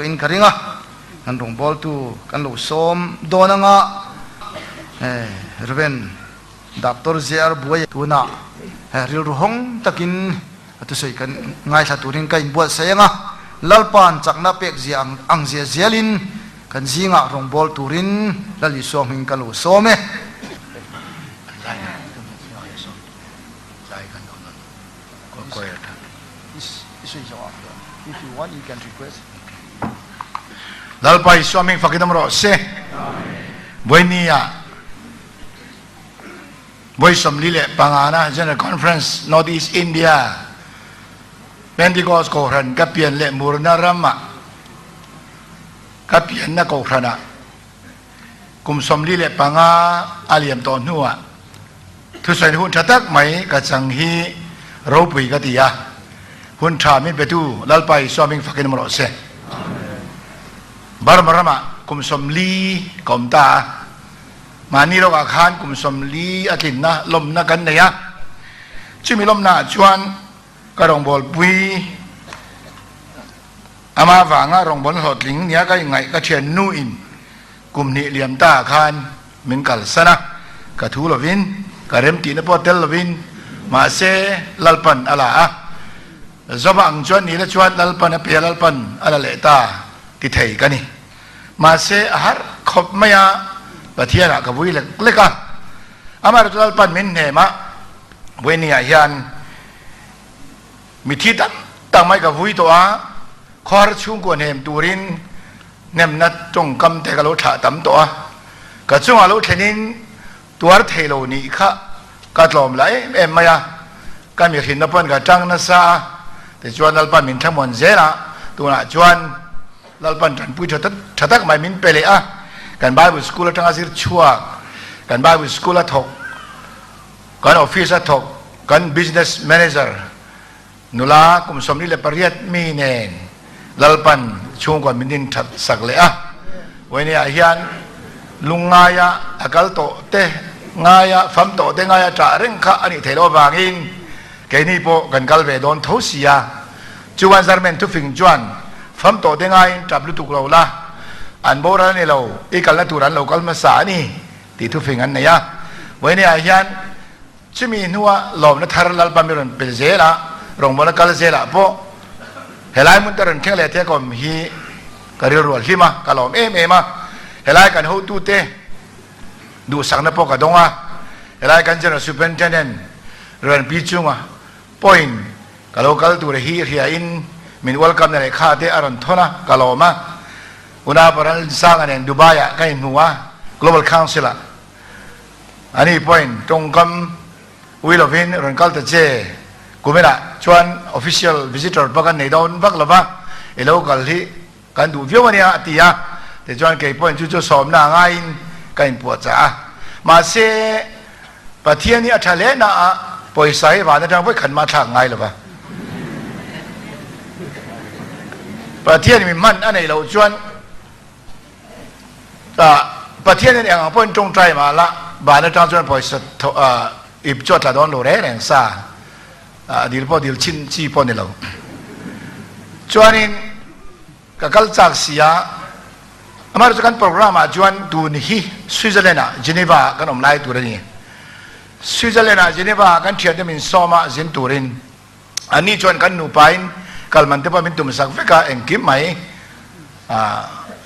tawhin ka ring a, kan rawngbawltu kan lo sawm dawn anga Rev. Doctor JR Buai tunah rilru hawng takin a thusawi kan ngaithla turin ka inbuatsaih anga, Lalpa'n chakna pek zia ang zia zialin kan zingah rawngbâwl turin Lal Isua hming ka lo sawm e. Lalpa Isua hming fakin awm rawh se. Vawinia. Vawi 45 na General Conference North East India Pentecost Kohhran ka pian leh murna ramah ka pianna kohhranah kum 45 a liam tawh hnuah thusawi hun tha tak mai ka chang hi ropui ka ti a, hun tha min petu Lalpa Isua hming fakin awm rawh se. Burma ramah kum 40 ka awm ta a. Mahni lawkah khan kum 40 a tlinna lawmna kan nei a, chumi lawmnaah chuan ka rawngbawlpui ama vanga rawngbawlna hlawhtling nia ka inngaih ka thiannuin kum hnih liam taah khan min kalsan a, ka thu lovin, ka remtihna pawh tel lovin, mahse Lalpan a la a, Zova ang chuan nila chuan Lalpan a pe a, Lalpan a la leh ta ti thei ka ni. Mahse, a harh khawp mai a, Pathianah ka vui lek lek a. Amaherawhchu Lalpan min hnem a, Vawinia hian mithi tam tak mai ka vui tawh a, khawhar chhungkua hnem turin hnemna tawngkam te ka lo thlah tam tawh a, ka chungah lo thlenin tuar thei lo nih kha ka tlawm la em em mai a, ka mihrinna pawn ka tang nasa a, tichuan Lalpan min thlamuan zel a, tunah chuan Lalpan tanpui tha tha tak mai min pe leh a, kan Bible School atanga zir chhuak, kan Bible School a thawk, kan office a thawk, kan business manager nula kum 48 mi nen Lalpan chhungkua min din that sak leh a. Vawinia hian lungngaia a kal tawh te ngaia fam tawh te ngaia ṭah reng kha a nih theih loh avangin keini pawh kan kal ve dawn tho si a. Chuan Zarmen thufing chuan fam tawh te ngaiin tap lutuk lo la, an boral a ni lo, i kalna tur an lo kal hmasa a ni tih thufing an nei a. Vawinia hian chumi hnua lawmna thar Lalpa mi rawn pe zel a, rawngbawlna kal zelah pawh helai hmun te rawn thleng leh thei ka awm hi ka rilru a hlim a, ka lawm em em a. Helai kan hotute duhsakna pawh ka dawng a, helai kan General Superintendent Rawn Pi Chunga pawhin Ka lo kal tur hi hria in min welcome na lehkha te a rawn thawn a, ka lawm a. Una Paral Sanga nen Dubai ah ka inhmu a, Global Council ah. Ani pawhin tawngkam ui lovin rawn kal ta che, kuminah chuan official visitor pawh kan nei dawn vak lova, i lo kal hi kan duh viau ania a ti a, tichuan kei pawhin chu chu sawmna a ngaiin ka inpuahchah a. Mahse, Pathian hi a tha hle na a, pawisa hi van atang vawikhat mah thlak ngai lova. Pathian mi hman a neih loh chuan Pathian hian eng ang pawhin tawngtai mah la, van atang chuan pawisa ip chu a tla dawn lo reng reng sa. Dil pawh dil chin chi pawh ni lo. Chuanin ka kal chak si a, amaherawhchu kan program ah chuan tun hi Switzerland ah Geneva ah kan awm lai tur a ni. Switzerland ah Geneva ah kan thiante min sawm a zin turin anni chuan kan nupa in kal man te pawh min tum sak vek a, engkim mai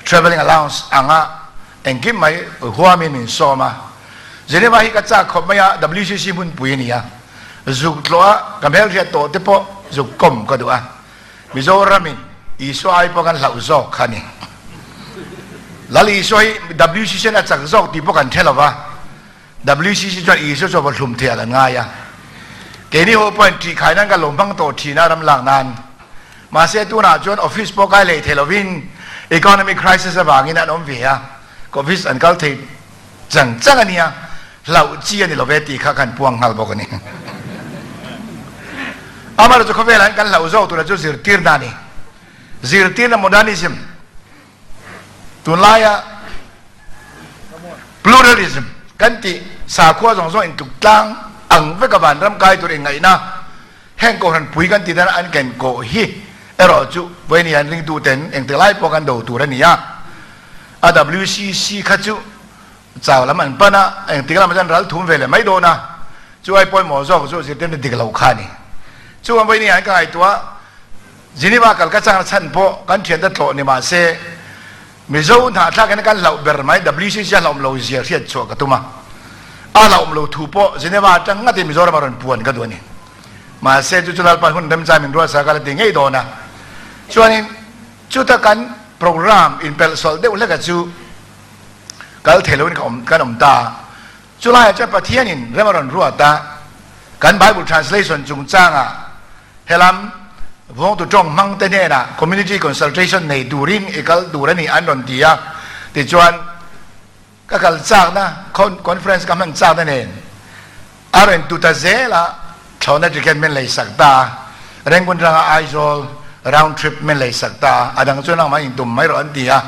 travelling allowance anga engkim mai huamin min sawm a. Geneva hi ka chak khawp mai a, WCC hmunpui a ni a. Zuk tlawh a ka hmelhriat tawh te pawh zuk kawm ka duh a, Mizoramin Isua ai pawh kan hlauh zawk kha a ni. Lal Isua hi WCC in a chak zawk tih pawh kan hre lo va, WCC chuan Isua chu a va hlum thei ah kan ngai a. Keini ho pawhin ṭih khai nan kan lo hmang tawh ṭhin a ram lak nan. Mahse tunah chuan office pawh kai lei thei lovin economic crisis avangin an awm ve a, office an kal thei Chang chang a nia, hlauh chi a ni lo ve tih kha kan puang nghal bawk a ni. Amaherawhchu khawvelah hian kan hlauh zawk tura chu zirtirna a ni. Zirtirna modernism, tunlaia pluralism kan tih sakhua zawng zawng intluk tlang ang veka vanram kai tur inngaihna heng kohhran pui kan tih dan an ken kawh hi. Erawh chu vawiin hian ringtuten engtik lai pawh kan do tur a ni a, a WCC kha chu chau lam an pan a, engtik lamah chuan ral thum ve leh mai dawn a, chu ai pawimawh zawk chu zirtirna dik lo kha a ni. Chuan vawiin hian ka ngaihtuah Geneva kal ka changna chhan pawh kan thiante tlawh ni mah se, Mizo hnahthlak in kan hlauh ber mai WCC a hlauhawm lo zia hriat chhuah ka tum a, a hlauhawm lo thu pawh Geneva atang ngatin Mizoram a rawn puan ka duh a ni. Mahse chu chu Lalpan hun remchang min ruatsa ka la ti ngei dawn a. Chuanin chuta kan program inpelh sawlh deuh hleka chu kal thei loin ka awm kan awm ta. Chulaiah chuan Pathianin rem a rawn ruat a, kan Bible translation chungchangah helam vawngtu tawng hmangte hnenah community consultation nei turin i kal tur a ni an rawn ti a, tichuan ka kal chakna conference ka hman chakna nen a rawn tu ta zel a, thlawhna ticket min leisak ta a, Rangoon ranga Aizawl round trip min leisak ta a, a dang chu nangmah intum mai rawh an ti a,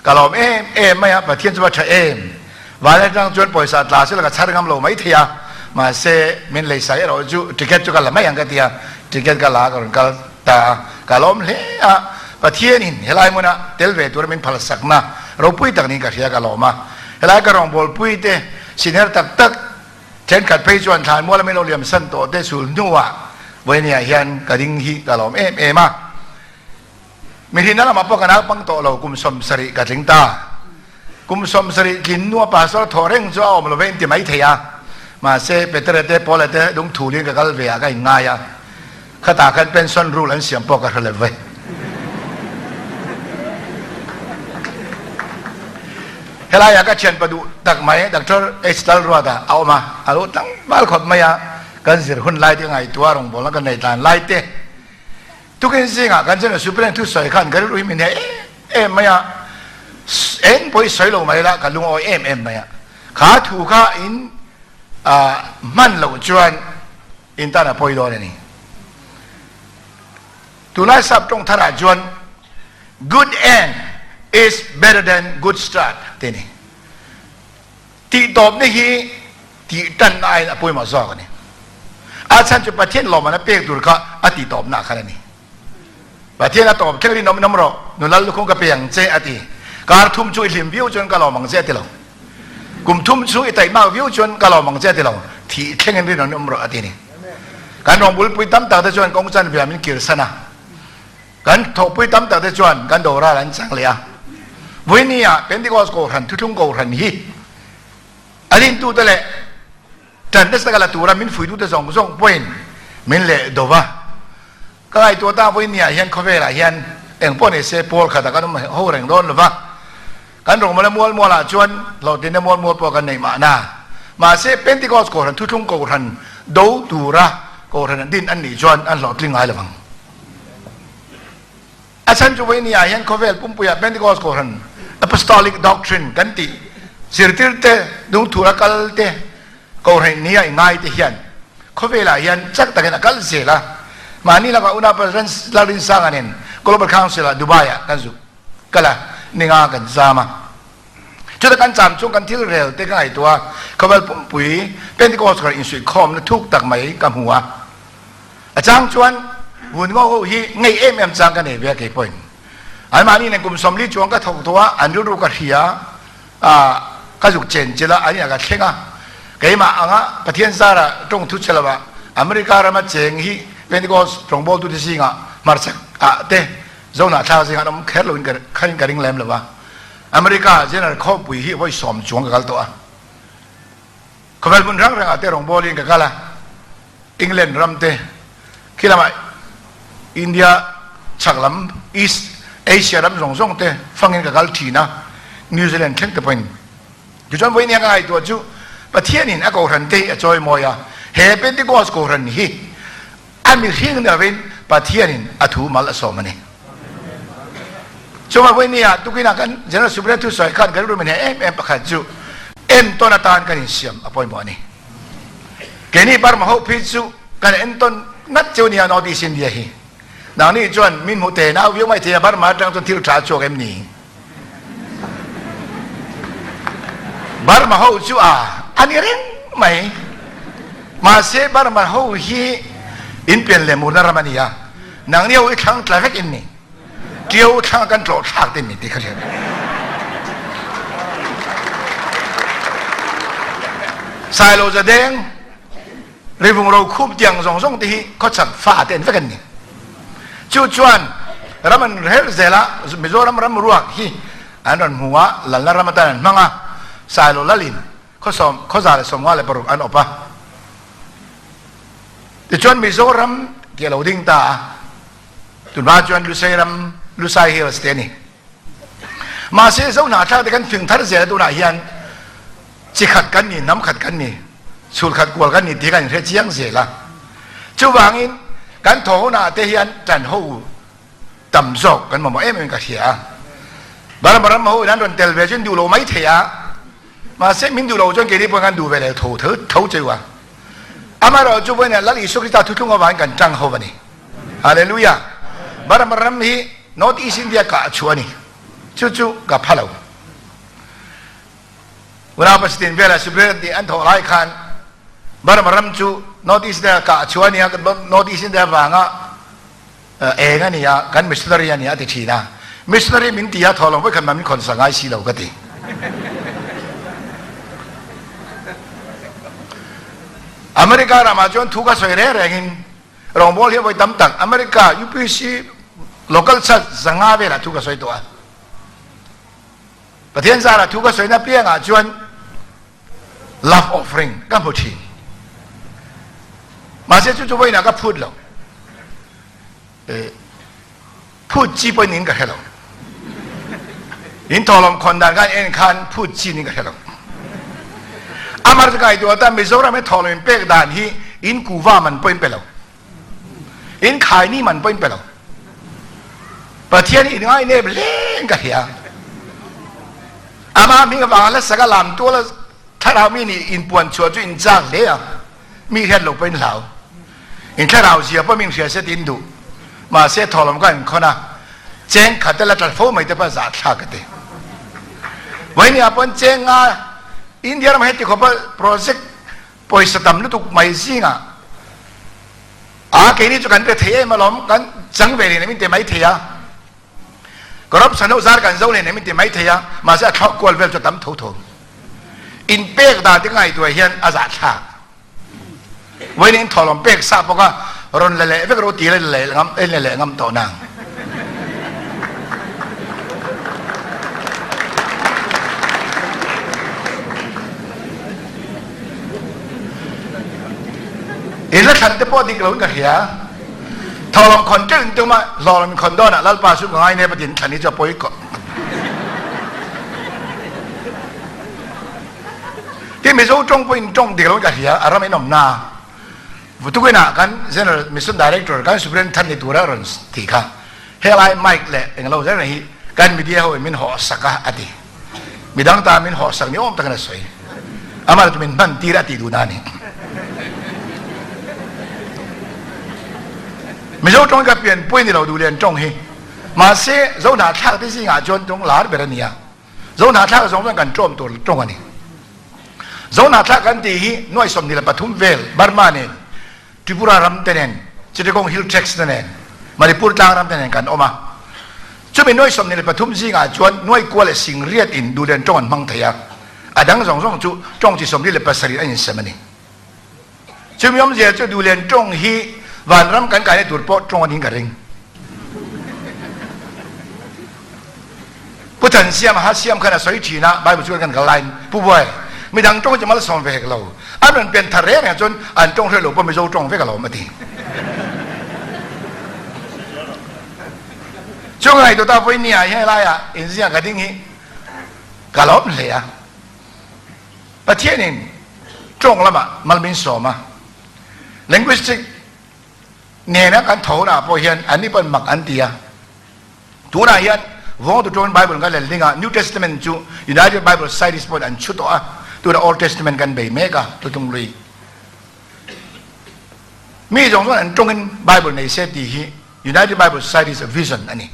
ka lawm em em mai a, Pathian chu va tha em. Van atang chuan pawisa tla sela ka chhar ngam lo mai thei a, mahse min lei sak erawh chu ticket chu ka la mai ang ka ti a, ticket ka la a ka rawn kal ta a, ka lawm hle a, Pathianin helai hmuna tel ve tura min phal sakna ropui tak niin ka hria ka lawm a, helai ka rawngbawlpui te senior tak tak thenkhat phei chuan thlanmuala min lo liam san tawh te sul hnuah vawinia hian ka ding hi ka lawm em em a. Mihrina lamah pawh ka naupang tawh lo, kum 70 ka tling ta. Kum 70 tlin nua pastor thawh reng chu a awm lo ve inti mai thei a. Mahse, Petere te, Paula te lungthulin ka kal ve ah ka inngai a. Khatah khan pension rule an siam pawh ka hre lo ve. Helaiah ka thianpa duh tak mai Doctor H. Lalruata a awm a, a lo tlangval khawp mai a, kan zir hun lai te ngaihtuah rawngbawlna kan nei tlan lai te, Tukin zingah kan General Superintendent thusawi khan ka rilru hi min heh em em mai a, eng pawh hi sawi lo mai la ka lungawi em em mai a, kha thu kha in hman loh chuan in tan a pawi dawn a ni. Tunlai sap tawng tharah chuan good end is better than good start tih a ni. Tihtawpna hi tih tan aiin a pawimawh zawk a ni. A chhan chu Pathian lawmman a pek tur kha a tihtawpna khan a ni. Pathian a tawp thleng rinawm in awm rawh, nula lukhum ka pe ang che a ti. Kar thum chu i hlim viau chuan ka lawm ang che a ti lo. Kum thum chu i taihmak viau chuan ka lawm ang che a ti lo. Thih thlengin rinawm in awm rawh a ti a ni. Kan rawngbulpui tam tak te chuan kawng chanve ah min kirsan a. Kan thawhpui tam tak te chuan kan doral an chang leh a. Vawiini ah Pentecost Kohhran thuthlung Kohhran hi a rintute leh tan nasa taka la tura min fuitute zawng zawng pawhin min leh do va. Ka ngaihtuah ta vawiini ah hian khawvel ah hian eng pawh ni se pawl khat ah kan awm ho reng dawn lo va. Kan rawngbawlna mual mual ah chuan hlawhtlinna mual mual pawh kan nei mahna. Mahse Pentecost Kohhran thuthlung Kohhran do tura Kohhran an din an nih chuan an hlawhtling ngai lo vang. A chhan chu vawiin ah hian khawvel pumpuiah Pentecost Kohhran Apostolic Doctrine kan tih zirtir te, dungthura kal te, Kohhran ni a ingai te hian khawvelah hian chak takin a kal zel a. Mahni lakah unau President Lalrinsanga nen Global Council ah Dubai ah kan zuk kal a, ninga kan zam a. Chuta kan cham chung kan thil rel te ka ngaihtuah a, khawvel pumpui Pentecost Kohhran insuihkhawmna thuk tak mai ka hmu a. A chang chuan vun ngo ho hi ngei em em chang ka nei ve a kei pawhin. Anmahni nen kum 40 chuang ka thawk tawh a, an rilru ka hria a, ka zuk chen chilh a, an inah ka thleng a. Keimah anga Pathian zara tawng thu che lova America rama cheng hi Pentecost rawngbawltute zingah hmarchhak ah te Zonah thlak zingah an awm kher loin kharin ka ring lem lo va. America General khawpui hi vawi 10 chuang ka kal tawh a. Khawvel hmun rang rangah te rawngbawlin ka kal a, England ram te, khi lamah India chhak lam East Asia ram zawng zawng te fangin ka kal thin a, New Zealand thleng te pawhin. Tichuan vawiin hian ka ngaihtuah chu Pathianin a kohhran te hi a chawimawi a, he Pentecost kohhran hi A mihring ni lovin Pathianin a thu mal a sawm a ni. Chungah vawiin ah tukinah kan General Superintendent thusawi khan kan rilru min heh em em pakhat chu entawn atan kan insiam a pawimawh a ni. Keini Burma ho phei chu kan entawn ngat cheu nia North East India hi. Nangni chuan min hmu te nau viau mai thei a Burma atang chuan thil tha a chhuak em ni? Burma ho chu a a ni reng mai. Mahse Burma ho hi in pian leh murna ram a ni a. Nangni ho i thlang tla vek in ni. Ṭio thlang kan tlawh thlak te mi ti kha hriat. Sailo zadeng rivung ro khup tiang zong zong te hi khawchak fa te an vek an ni. Chu chuan ram an rel zela Mizoram ram ruak hi an ran hmu a lalna ram atan an hmang a Sailo lalin khawsawm khawza le 56 an awp a. Tichuan Mizoram ti a lo ding ta a. Tunhma chuan Lusei ram Lusai Hills te a ni. Mahse zo hnahthlak te kan fing thar zel tunah hian chi khat kan ni, hnam khat kan ni, chhul khat kual kan ni tih kan inhre chiang zel a. Chuvangin kan thaw hunah te hian tan ho tam zawk kan mamawh em em ka hria a. Burma ram ho in an rawn tel ve chuan duh lo mai thei a. Mahse min duh lo chuan keini pawhin kan duh ve leh tho tho cheu a. Amaherawhchu vawiinah Lal Isua Krista thuthlung avangin kan tang ho a ni. Hallelujah! Burma ram hi North East India kah chhuah a ni. Chu chu ka pha lo. Unau President vela Supreme tih an thawh lai khan Burma ram chu North East India kah chhuah a ni a, North East India vanga eng a ni a, kan missionary a ni a ti thin a. Missionary min ti a thawh lo vawikhat mah min khawnsa ngai si lo ka ti. America ramah chuan thu ka sawi reng rengin Rawngbâwl hi a vawi tam tak America UPC local church 500 velah thu ka sawi tawh a. Pathian zarah thu ka sawina piangah chuan love offering ka hmu thin. Mahse chu chu vawiinah ka phut lo. Phut chi pawhin in ka hre lo. In thawhlawm khawn dan khan en khan phut chi in ka hre lo. Amar chu ngaihtuah ta Mizoram he thawhlawm in pek dan hi in kuva man pawhin pe lo. In khaini man pawhin pe lo. Pathian in ngai nep hle in ka hria. Ama hming avanga la saka lam tuala thlarau mi nih in puan chhuah chu in chak hle a. Mi hriat lo pawhin hlau. In thlarau zia pawh min hria se tiin duh. Mahse thawhlawm ka inkhawn a, cheng khat te la tla fo mai te pawh zahthlak ka ti. Vawinia pawn cheng nga India ram heti khawpa project pawisa tam lutuk mai zingah a keini chu kan pe thei em alawm kan chang ve leh min ti mai thei a. Corruption ho zar kan zo leh min ti mai thei a, mahse a thlauh kual vel chu a tam tho tho. Inpek dan te ka ngaihtuah hian a zahthlak. Vawiin in thawhlawm pek sa bawk a, rawn la leh vek ro ti la leh ngam en la leh ngam tawh nang. In la thlan te pawh dik lo in ka hria. Thawhlawm khawn ṭeuh in tum a, hlawhlawm in khawn dawn ah Lalpa chu ka ngai nep a tin thlan hi chu a pawi kawh. Ti Mizo tawng pawhin tawng dik lo in ka hria, a ram in awm na. Vutukin ah kan General Mission Director kan Superintendent ni tura rawn ti kha helai mic leh englo zel hi kan media ho in min hawh sak a a ti. Midang tan min hawh sak ni awm takin a sawi. Amah chu min hman tir a ti duh na a ni. Mizo tawng hi ka pianpui ni lo duhlian tawng hi. Mahse Zohnahthlak te zingah chuan tawng lar ber a ni a. Zohnahthlak zawng chuan kan tlawm tur tawng a ni. Zohnahthlak kan tih hi nuai 23 vel Burma nen, Tripura ram te nen, Chittagong Hill Tracts te nen, Manipur tlang ram te nen kan awm a. Chumi nuai 23 zingah chuan nuai kua leh singriat in duhlian tawng an hmang thei a, a dang zawng zawng chu tawng chi 47 an insem a ni. Chumi awmzia chu duhlian tawng hi vanram kan kaina tur pawh tawng a niin ka ring. Pu Thansiam ha siam khan a sawi thin a, Bible chu kan kal laiin Pu Buai, midang tawng chu malsawm ve hek lo, an rawn pian thar reng reng chuan an tawng hre lo pawh Mizo tawng vek alawm a ti. Chu ngaihtuah ta vawi nia hi helaiah inziak ka ding hi ka lawm hle a. Pathianin tawng lamah mal min sawm a, linguistic nena kan tho hunah pawh hian anni pawn mak an ti a. Tunah hian Vawngtu tawngin Bible kan lel ding a, New Testament chu United Bible Societies pawhin an chhu tawh a, tunah Old Testament kan bei mek a, Thuthlung Hlui. Mi zawng chuan an tawngin Bible nei se tih hi United Bible Societies vision a ni.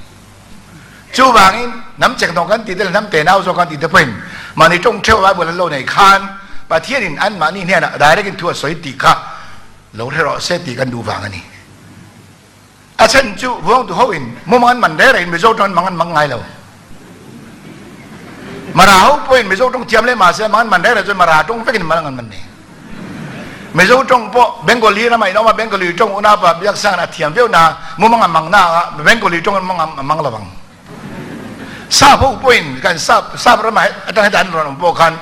Chuvangin hnam chekhnawk kan tih te leh hnam tenau zawk kan tih te pawhin mahni tawng theuh Bible an lo nei khan Pathianin anmahni hnenah direct in thu a sawi tih kha lo hre rawh se tih kan duh vang a ni. A chhan chu vuangtu ho in mumang an man reng reng in Mizo tawng an mang an mang ngai lo. Mara ho pawh in Mizo tawng thiam leh mahse mang an man reng reng chuan Mara tawng vek in mang an man ni. Mizo tawng pawh Bengali ramah in awm a, Bengali tawng unaupa Biaksang in a thiam viau na mumang a mang na ah Bengali tawng an mang a mang lo ang. Sap ho pawh in kan sap sap ramah atang heta an rawn awm pawh khan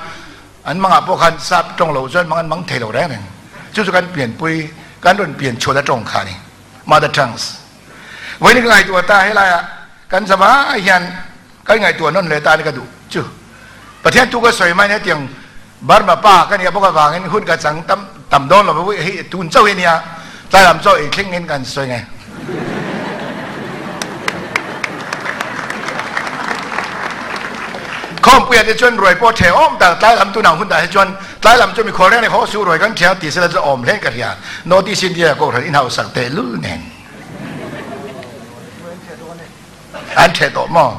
an mangah pawh khan sap tawng lo chuan mang an mang thei lo reng reng. Chu chu kan pianpui kan rawn pian chhuat a tawng kha a ni. Mother tongues. Vawiin ka ngaihtuah ta helai ah kan zava hian kan ngaihtuah nawn leh ta ni ka duh chu. Pathian tu ka sawi mai hetiang Burma pa ka nia bawk avangin hun ka chang tam tam dawn lo hei tun chauh hi nia tlai lam chaw ei thleng in kan sawi nge. Khawmpuia te chuan ruai pawh ṭhe awm tak tlai lam tunah hun dah hi chuan tlai lam chu mikhual reng reng haw su ruai kan ṭhe ti sela chu awm hlen ka hria North East India kohhran in hausak teh lul nen an ṭhe tawh maw?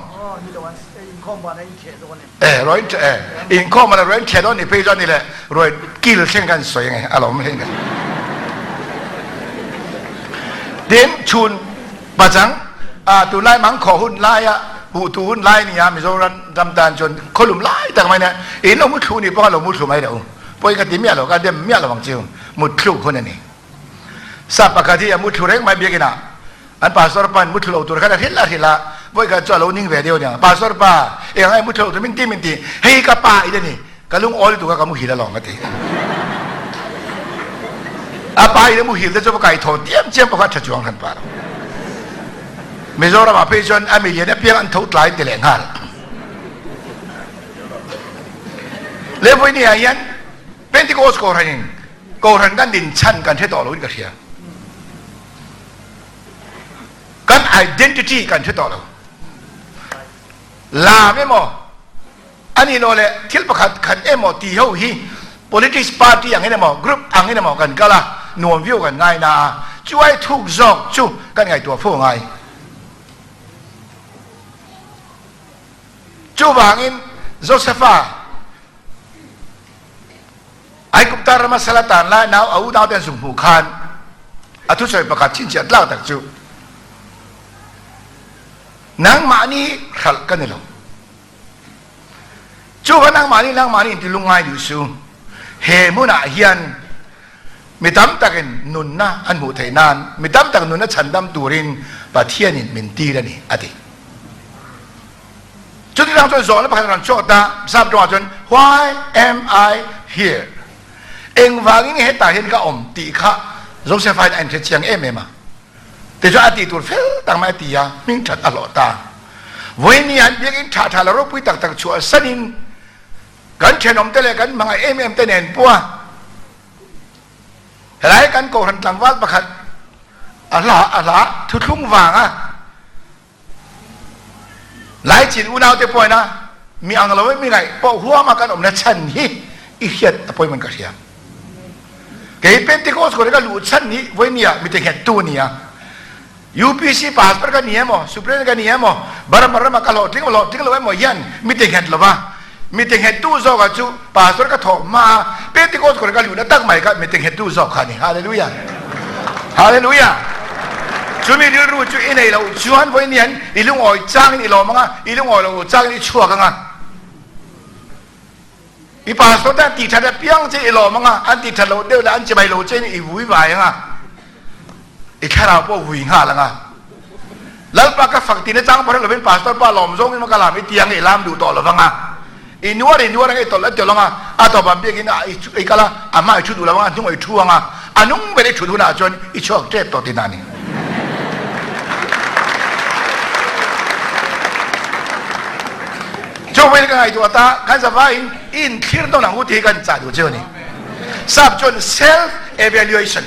Eh ruai in eh inkhawm ala ruai in ṭhe dawn ni phei chuan ni le ruai kil thleng kan sawi ange a lawm hlen ka tin chhun Pachang, a tunlai mangkhawh hun laia huh tu hun lai nia Mizoram ram tan chuan khawlum lai tak mai nia in lo muthlu ni pawh a lo muthlu mai lo pawi ka ti miah lo ka dem miah lo ang chiu muthlu hun a ni. Sap pakhat hi a muthlu reng mai biakin ah an pastor pan muthlu lo tur khan a hrilh a hrilh a vawi khat chu a lo ning ve deuh aniang pastor pa eng ai muthlu lo tur min ti min ti hei ka pa i la ni Ka lungawi lutuk a ka muhil alawm a ti. A pa in a muhil te chu va kai tho diam chiam pawh kha a tha chuang hran pa lo. Mizoram ah phei chuan a milian apiang an tho tlai ti leh nghal. Le vawiin ah hian Pentecost kohhran in kohhran kan din chhan kan hre tawh lo in ka hria. Kan identity kan hre tawh lo. Lam emaw A nih loh leh thil pakhat khat emaw tih ho hi politics party angin emaw group angin emaw kan kal a, nuam viau kan ngai na a, chu ai thuk zawk chu kan ngaihtuah fo ngai. Chuvangin Josepha Aigupta rama sal a tan lai nau a unaute an zung hmuh khan a thusawi pakhat chhinchhiah tlak tak chu Nangmahni hralh ka ni lo. Cu va nangmahni nangmahni in ti lungngai duh su. He hmunah hian mi tam takin nunna an hmuh theih nan, mi tam tak nunna chhandam turin Pathianin min tir a ni, a ti. Chutidang chuan zawhna pakhat a rawn chhuak ta, Sap tawngah chuan, Why am I here? Engvangin nge hetah hian ka awm tih kha Joseph-a hian a inhre chiang em em a. Tichuan a tih tur fel tak mai a ti a, hming that a hlawh ta. Vawiin an biakinn tha tha la ropui tak tak chhuah sanin kan thenawmte leh kan hmangaih em em te nen pawh a helai kan kohhran tlangval pakhat a hla a hla thuthlung vanga Laichin unaute pawhin a mi ang lo in mi ngaih pawh huama kan awmna chhan hi i hriat a pawimawh in ka hria. Kei Pentecost kawr hi ka luh chhan hi vawinia mi te nghet tu a ni a. UPC pastor ka ni emaw, Superintendent ka ni emaw, Burma rama ka hlawhtling emaw hlawhtling lo emaw hian mi te nghet lo va. Mi te nghet tu zawk ah chu pastor ka thawh hma a Pentecost kawr ka luhna tak mai kha mi te nghet tu zawk kha a ni. Hallelujah! Hallelujah! Chumi rilru chu i nei loh chuan vawiin hian i lungawi changin i lawm ang a, i lungawi loh changin i chhuak ang a. I pastor te an tih that apiang che i lawm ang a, an tih that loh deuh leh an chibai lo che in i vui vai ang a, i thlarau pawh vui nghal ang a. Lalpa ka fak tihna chang pawh hre lovin pastor pa lawm zawng in ka lam i tiang i lam duh tawh lo vang a. I nuar i nuar ang i tawlh a tawlh ang a, a tawpah biakin ah i kal a, a hma i thu duh lo ang a, a hnungah i thu ang a, a nung ber i thut hunah chuan i chhuak tep tawh tihna a ni. Chuvangin ka ngaihtuah ta, kan zavaiin i inthlir dawn ang u tih hi kan chah duh chu a ni. Sap chuan self evaluation,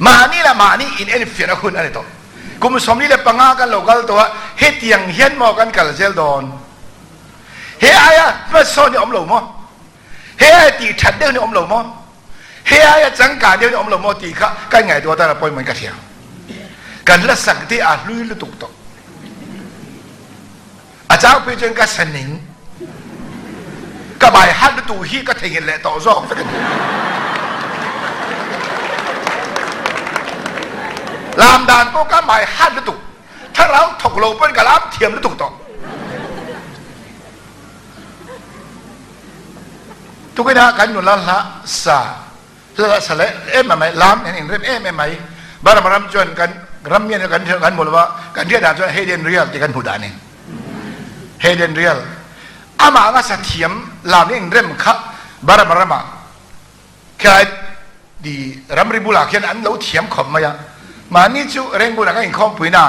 mahni leh mahni in enfiahna hun a ni tawh. Kum 45 kan lo kal tawh a, hetiang hian maw kan kal zel dawn? He aia hmasawn hi a awm lo maw? He aia tih that deuh hi a awm lo maw? He aia changkan deuh hi a awm lo maw tih kha kan ngaihtuah tan a pawimawhin ka hria. Kan hla sak te a hlui lutuk tawh. A chang phei chuan ka sa ning. Ka bai hat lutuk hi ka theihnghilh leh tawh zawk vek a ni. Lam dan pawh ka hmai hat lutuk. Thlarau thawk lo pawn ka lam thiam lutuk tawh. Tukin ah kan nula hla sa hla sa leh em em mai lam en inrem em em mai. Burma ram chuan kan ram hian kan kan hmu lova kan hriat dan chuan Hayden Real tih kan hmu dan in. Hayden Real amah anga sa thiam lam in inrem kha Burma ramah Khilai di ramri bulah khian an lo thiam khawp mai a, mahni chu Rangoon ah ka inkhawmpui na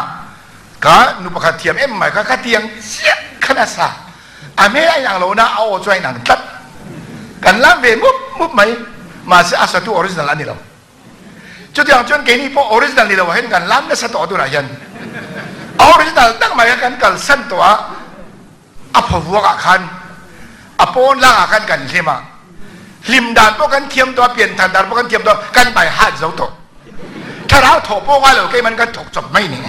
ka nu pakhat thiam em mai kha ka tiang chiah khan a sa, a hmel a inang lo na a aw chu a inang tlat, kan lam ve mup mup mai, mahse a satu original a ni lo. Chutiang chuan keini pawh original ni lo ah hian kan lam nasa tawh tunah hian a original tak mai kha kan kalsan tawh a, A phavuak ah khan a pawn lang ah khan kan hlim a, hlim dan pawh kan thiam tawh a, pianthar dan pawh kan thiam tawh a, kan by heart zo tawh. Thlarau thawh pawh ngai lo keiman kan thawk chawp mai ni.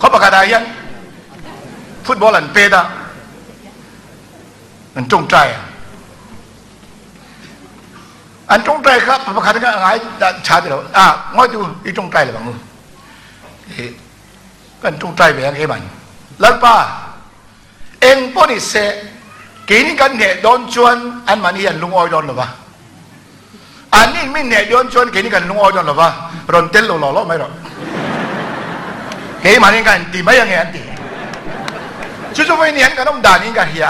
Khaw pakhat ah hian football an pet a, an tawngtai a. An tawngtai kha pakhat kha ngai tha ti lo a ngoi tu i tawngtai lo ang u kan tawngtai ve ang keman lalpa eng pawh ni se keini kan hneh dawn chuan an mahni an lungawi dawn lova an nin min hneh dawn chuan keini kan lungawi dawn lova rawn tel lo law law mai rawh keimahni kan ti mai ange an ti chu chu vawiin hian kan awm dan in ka hria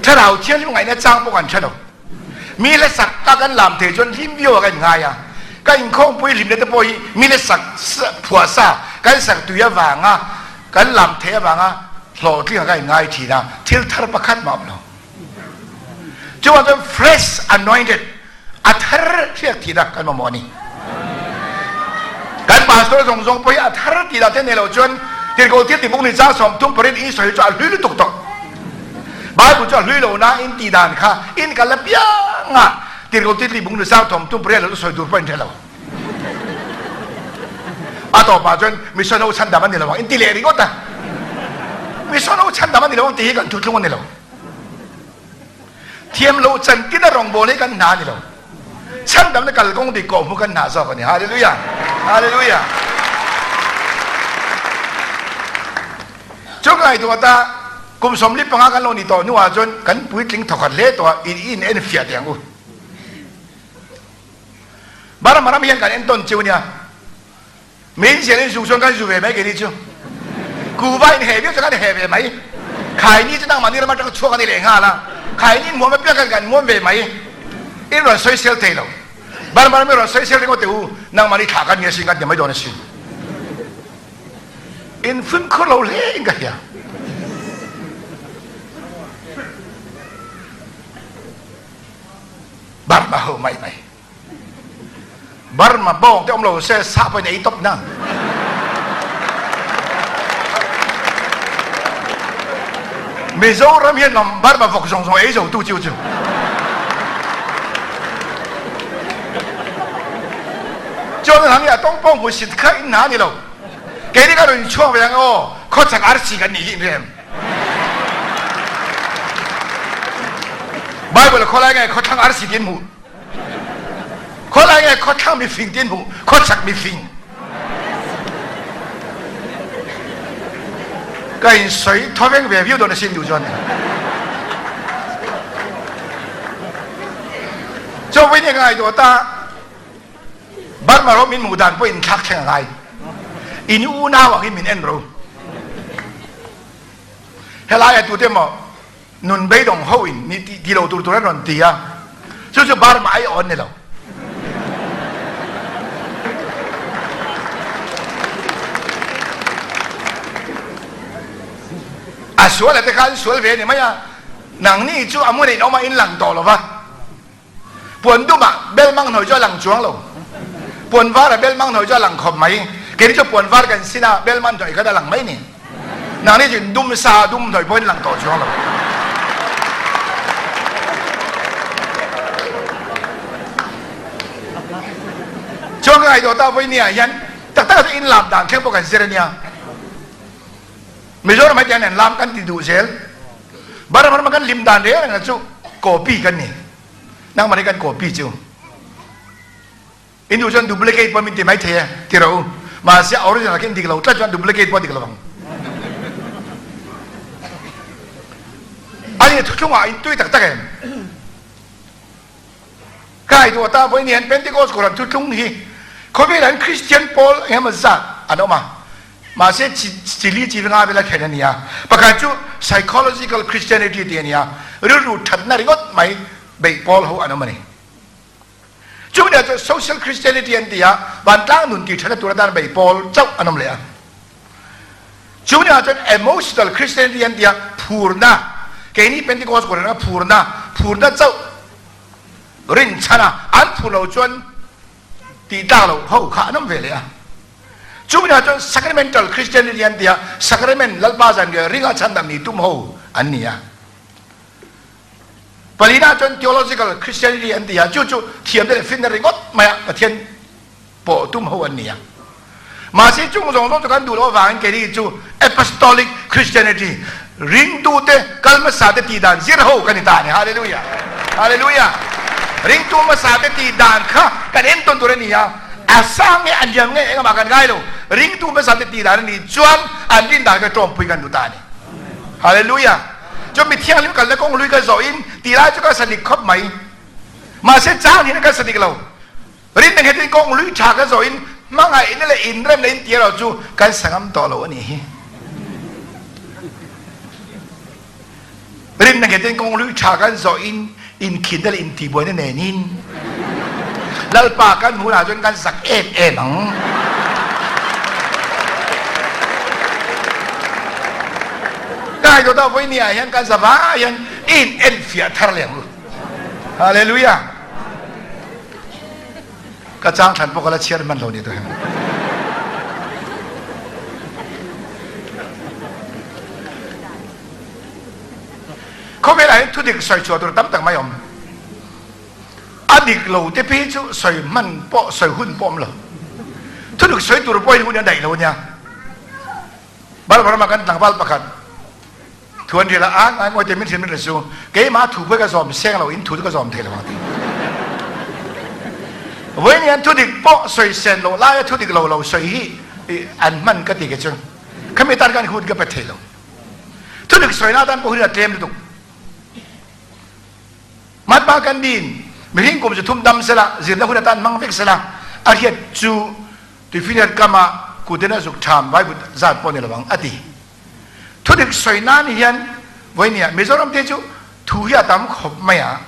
thlarau thianghlim ngaihna chang pawh kan hre lo Mi le sak ka kan lam thei chuan hlim viau ah ka inngai a, ka inkhawmpui hlimna te pawh hi mi le sak phuah sa kan sak tui avanga kan lam theih avanga hlawhtling ah ka inngai thin a, thil thar pakhat mah a awm lo. Chuvang chuan fresh anointed a thar hriak thihna kan mamawh a ni. Kan pastor zawng zawng pawh hi a thar tih dah te nei lo chuan Tirhkoh thil tibuk ni chang 38 in sawi chu a hlui lutuk tawh. Bible chu a hlui lo na in tih dan kha in kal apiang a Tirhkoh thil tibuk ni chang 38 lo chu sawi tur pawh in hre lo. A tawpah chuan mission ho chhandam a ni lo ang in ti leh ringawt a. Mission ho chhandam a ni lo ang tih hi kan thuthlung a ni lo. Thiam lo chantin a rawngbawl hi kan hna a ni lo. Chhandamna kalkawng dik kawh hmu kan hna zawk a ni. Hallelujah! Hallelujah! Chu ka ngaihtuah ta, kum 45 kan lo ni tawh hnuah chuan kan puitling thawkhat hle tawh a, in in en fiah teh ang u. Burma ram hian kan entawn chiu nia. Min zial in zu chuan kan zu ve mai keini chu. Kuva in he viau chuan kan he ve mai. Khaini chu nangmahni ram atanga chhuak a ni leh nghal a. Khaini in muam apiang khan kan muam ve mai. In rawn sawisel thei lo. Burma ram i rawn sawisel ringawt teh u, nangmahni thlah kan ni asin kan ti mai dawn asin. In fimkhur lo hle in ka hria. Burma ho mai mai. Burma bawng te awm lo se sah pawhin ei tawp na. Mizoram hian ngam Burma vawk zawng zawng ei zo tu chiu chu. Chuan hang hi a tawng pawng hmu sit kha in hna ni lo. Keini ka rawn chhuak ve ang aw khawchhak arsi kan nih hi in rem. Bible khawlai nge khawthlang arsi tin hmu. Khawlai nge khawthlang mifing tin hmu, khawchak mifing. Ka in soi thawveng ve viau dawn asin duh chuan. Cho voi ne ngai do ta Burma ro min mu dan pawh in thlak thleng ngai. In unau ang in min en ro. Helai a tu te maw nun beidawng ho in ni ti lo tur tur an rawn ti a chu chu Burma ai awn ni lo a sual a te khan sual ve ni mai a nang ni chu a mun in awm a in lang tawh lo va puan dum ah bel mang hnuai chu a lang chuang lo puan var ah bel mang hnuai chu a lang khawp mai keini chu puan var kan sin a bel mang hnuai khan a lang mai ni nangni chu dum sa dum hnuai pawhin lang tawh chuang lo chuan ka ngaihtuah ta vawi ni ah hian tak tak ah in lam dan thleng pawh kan zir ania Mizoram hetiang nen lam kan ti duh zel. Burma rama kan lim dan reng reng chu copy kan ni. Nangmah nih kan copy cu. In duh cun duplicate pawh min ti mai thei e ti rawh u. Mahse original khi in dik lo tlat chuan duplicate pawh dik lo ang. Ani thuthlung ah in tui taktak em? Kai tu ata voi ni han Pentecost Quran thuthlung hi khawvel an Christian pawl engemaw zat an awm a. Mahse chili chi nga vela khen ani a. Pakhat chu psychological Christianity ti ani a. Rilru thatna ringawt mai beih pawl ho an awm ani. Chu nih chu social Christianity an ti a, vantlang nun ti ṭhatna tur atan bei pawl chauh an awm leh a. Chu nih chuan emotional Christianity an ti a, phurna, keini Pentecost kohhran a phurna, phurna chauh rinchhan a, an phur lo chuan tih tlak loh ho kha an awm ve leh a. Chu nih chuan sacramental Christianity an ti a, sacrament Lalpa zanriah ringa chhandam ni tum ho an ni a. Palina chuan theological Christianity an ti a, chu chu thiamna leh finna ringawt maia Pathian pawh tum ho an ni a. Mahse chung zawng zawng chu kan duh loh avangin keini chu Apostolic Christianity, ringtute kal hmasate tih dan zir ho kan ni ta a ni. Hallelujah! Hallelujah! Ringtu hmasate tih dan kha kan entawn tur a ni a, a sang nge a liam nge engmah kan ngai lo, ringtu hmasate tih dan a nih chuan an rin dan kha ṭawmpui kan duh ta a ni. Hallelujah! Chu mi thianghlim kalna kawng lui ka zawh in ti lai chu ka sa dik khawp mai. Mahse chang hian ka sa dik lo. Rin nang hetin kawng lui tha ka zawh in hmangaihna leh inremna in ti erawh chu kan sa ngam tawh lo a nih hi. Rin nang hetin kawng lui tha kan zawh in inkhinna leh intihbuaina nen in Lalpa kan hmuh ah cun kan zak em em ang. Kai to ta voi ni ah hian kan zava hian in en fiah thar leng lu. Hallelujah. Ka chang than pawh ka la chhiar man lo ni to hem. Khawvel ah hin thudik sawi chhuah tur tam tak mai awm. A dik lo te phei chu sawi hman pawh sawi hun pawh awm lo. Thudik sawi tur pawhin hun a daih lo nia. Barma rama kan tlangval pakhat thu an ril a, a ngai ngawi te min hrilh min hrilh su, keimah thu pawh ka zawm seng lo in thu chu ka zawm thei lo ang ti. Vawiin hian thudik pawh sawi sen loh laia thudik lo lo sawi hi an hman ka ti ke chu khami tan khan hun ka pe thei lo. Thudik sawina atan pawh hun a tlem lutuk. Mahatma Gandhi-in mihring kum zu thum dam sela, zirna hun atan hmang vek sela, a hriat chu tuifinriat kama kuten a zuk ṭham vaivut zat pawh ni lo ang, a ti. Thudik sawi nan hian vawinia Mizoram te chu thu hi a tam khawp mai a.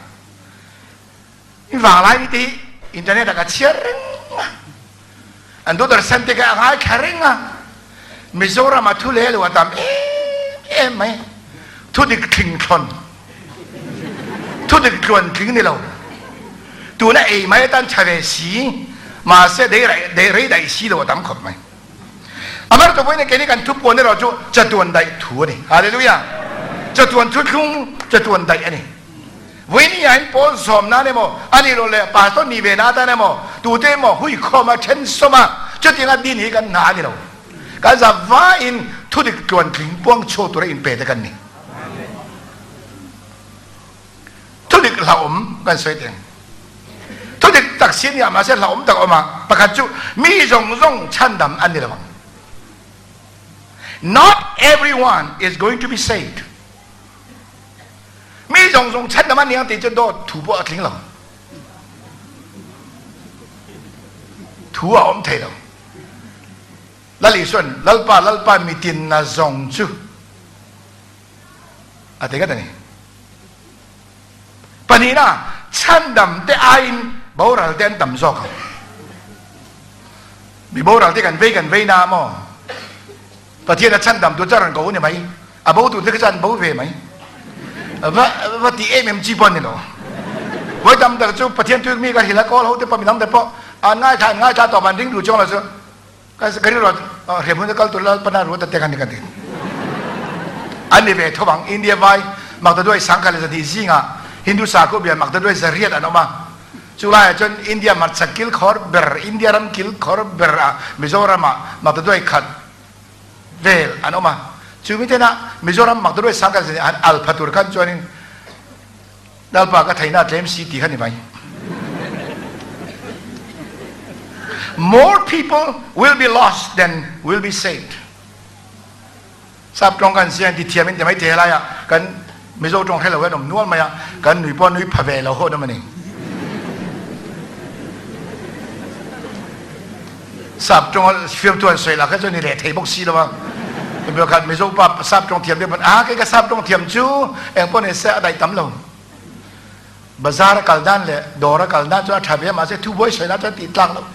I vanglai ni te hi internet ah ka chhiar reng a, an Doordarshan te kha a ngaithla reng a, Mizoram ah thu leh lo a tam em em mai, thu dik thling thlawn, thu dik tluan tling ni lo, tuna ei mai atan tha ve si, mahse dei rei daih si lo a tam khawp mai. Amar chu vawiin keini kan thupuan erawh chu chatuan daih thu a ni. Hallelujah! Chatuan thuthlung, chatuan daih a ni. Vawiin hian Paul zawm nan emaw, a nih loh leh pastor nih ve na atan emaw, tute emaw huikhawm a then sawm a, chutianga din hi kan hna a ni lo. Kan za vaiin thudik tluantling puang chhuak tura inpe te kan ni. Thudik hlauhawm kan sawi teng. Thudik tak si nia mahse hlauhawm tak a awm a, pakhat chu mi zawng zawng chhandam an ni lo ang. Not everyone is going to be saved. Mi zawng zawng chhandam an ni ang tih chu dawt thu pawh a tling lo. Thu a awm thei lo. Lal Isuan, Lalpa, Lalpa, mitin na zawng chu a ti ngat a ni. Pahnihna, chhandam te aiin boral te an tam zawk ang. Mi boral te kan vei kan vei na maw? Pathian a chhandam tur chu a rawn ko ni mai. A bo tur te kha chu an bo ve mai. Va va ti em em chi pawh a ni lo. Vawi tam tak chu Pathian tuik mi ka hrilh a, kawl ho te pawh midang te pawh an ngaithla an ngaithla tawp an ring duh chuang lo chu. Ka rilru ah hremhmun a kal tur Lalpana ruat a tek a ni ka ti. An ni ve tho ang. India vai Maktaduai sangkhat leh zahnih zingah Hindu sakhaw bia Maktaduai zariat an awm a. Chu laiah chuan India hmarchhak kil khawr ber, India ram kil khawr ber ah Mizoram ah Maktaduai khat vel an awm a. Chu miten ah Mizoram Maktaduai sangkhat leh zahnih an al pha tur khan chuanin. Lalpa ka theihna a tlem si tih kha ni mai. More people will be lost than will be saved. Sap tawng kan sian ti thiam in ti mai thei lai ah kan Mizo tawng hre lo hian awm nual mai a, kan nui pawh nui pha ve lo hawn awm a ni. Sap tawng fiamthu an sawi lah kha chu ni leh thei bawk si lo a. Khat Mizo pa sap tawng thiam deuh pawn a kei ka sap tawng thiam chu eng pawh ni se a daih tam lo. Bazar a kal dan leh dawr a kal dan chu a tha ve mahse thubuai sawi na chuan tih tlak loh.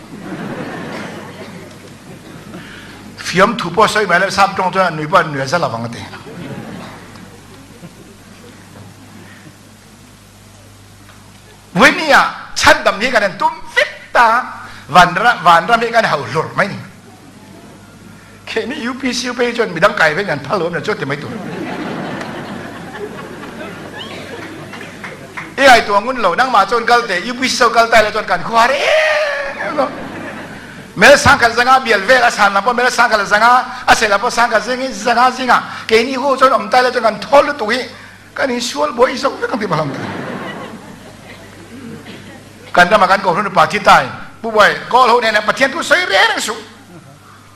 Fiamthu pawh sawi mai lo sap tawng chuan nui pawh an nui a za lovang a ti. Vui ah chhandam hi kan an tum vek ta vanram hi kan hau hlur mai ni. Khehmi UPC phei chuan midang kai vek an phal lo na chu ti mai tur. I ai tuang ngun lo nangmah chuan kal te UPC so kal tai le chuan kan khuar em lo. Mel sang khat zanga bial vel a san lam mel sang khat zanga a sel pawh sang khat zingi zanga zinga keini hu chuan om tai le chuan kan thol lutuk hi kan in sual buai zo vek ang ti malam ta. Kan rama kan kohhran upa thi tai pu boy kawl ho nen Pathian thu soi reng reng suh.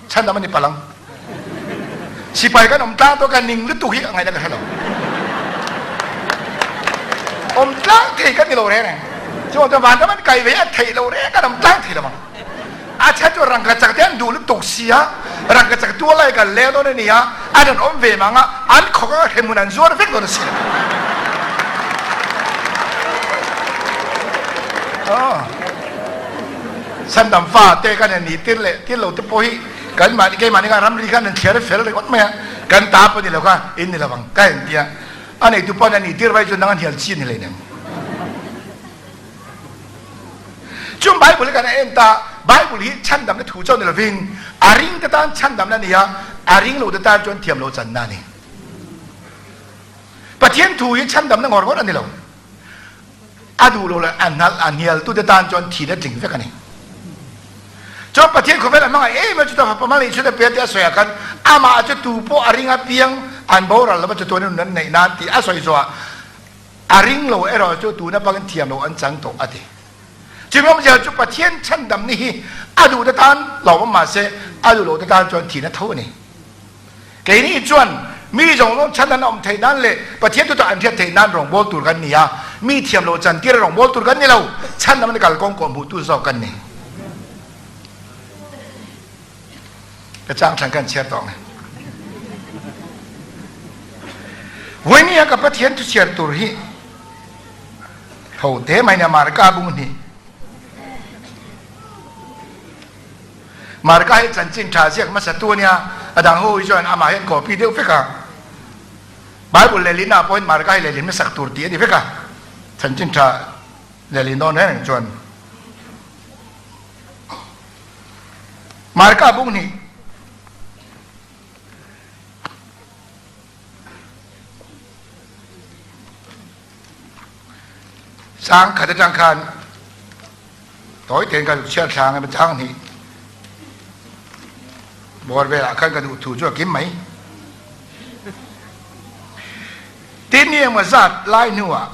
Chhandam an i palang. Sipai kan um tlang to kan ning lutuk hi ngaihna ka hre lo. Om tlang thei kan ni lo reng reng. Chu to van an kai ve a thei lo reng kan om tlang thei lo mang. A chan chu rangka chak te an duh lutuk sia rangka chak tu lai kan leng don ani a an an om ve manga an khok a hremun an zuar vek don si. Oh. Sandam fa te kan ni tir leh tir lo te pawh hi kan mahni keimahni khan ramri khan an thliar fel ringawt mai a, kan ta pawh ni lo kha in ni lovang ka en tia a neitu pawn a nih tir vai chu nang an hial chi a ni hleinem. Chung Bible hi kan en ta Bible hi chhandamna thu chauh ni lovin a ring te tan chhandamna a ni a, a ring lo te tan chuan thiam lo channa a ni. Pathian thu hi chhandamna ngawr ngawr a ni lo. A duh lo leh a hnalh a hnialtute tan chuan thihna tling vek a ni. Chuan Pathian khawvel a hmangaih em a, chuta fapa hmangaih chhun a pe a tih a sawi ah khan amah chu tu pawh a ring apiang an boral lova chatuan in nun an neih nan tih a sawi zawh ah a ring lo erawh chu tuna bangin thiam lo an chang tawh a ti. Chumi awmzia chu Pathian chhandam ni hi a duhte tan lo awm mahse a duh lote tan chuan thihna tho a ni. Keini chuan mi zawng zawng chhan an awm theih nan leh Pathian tuta an hriat theih nan rawngbâwl tur kan ni a, mi thiam lo chantira rawngbâwl tur kan ni lo, chhan lam an kalkawng kawh hmuhtu zawk kan ni. Ka chang thlan kan chhiar tawh ang e. Vawinia ka Pathian thu chhiar tur hi ho te mai nia Marka bung hnih. Marka hi chanchin tha ziak hmasa tu a nia, a dang ho hi chuan amah hian copy deuh vek a. Bible lehlin ah pawhin Marka hi lehlin hmasak tur tih a ni vek a, chanchin tha lehlin dawn reng reng chuan. Marka bung hnih. Sang khat atang khan tawi tein ka chhiar thlang em chang hnih bawr velah khan ka duh thu chu a kim mai. Tin ni emaw zat lai hnuah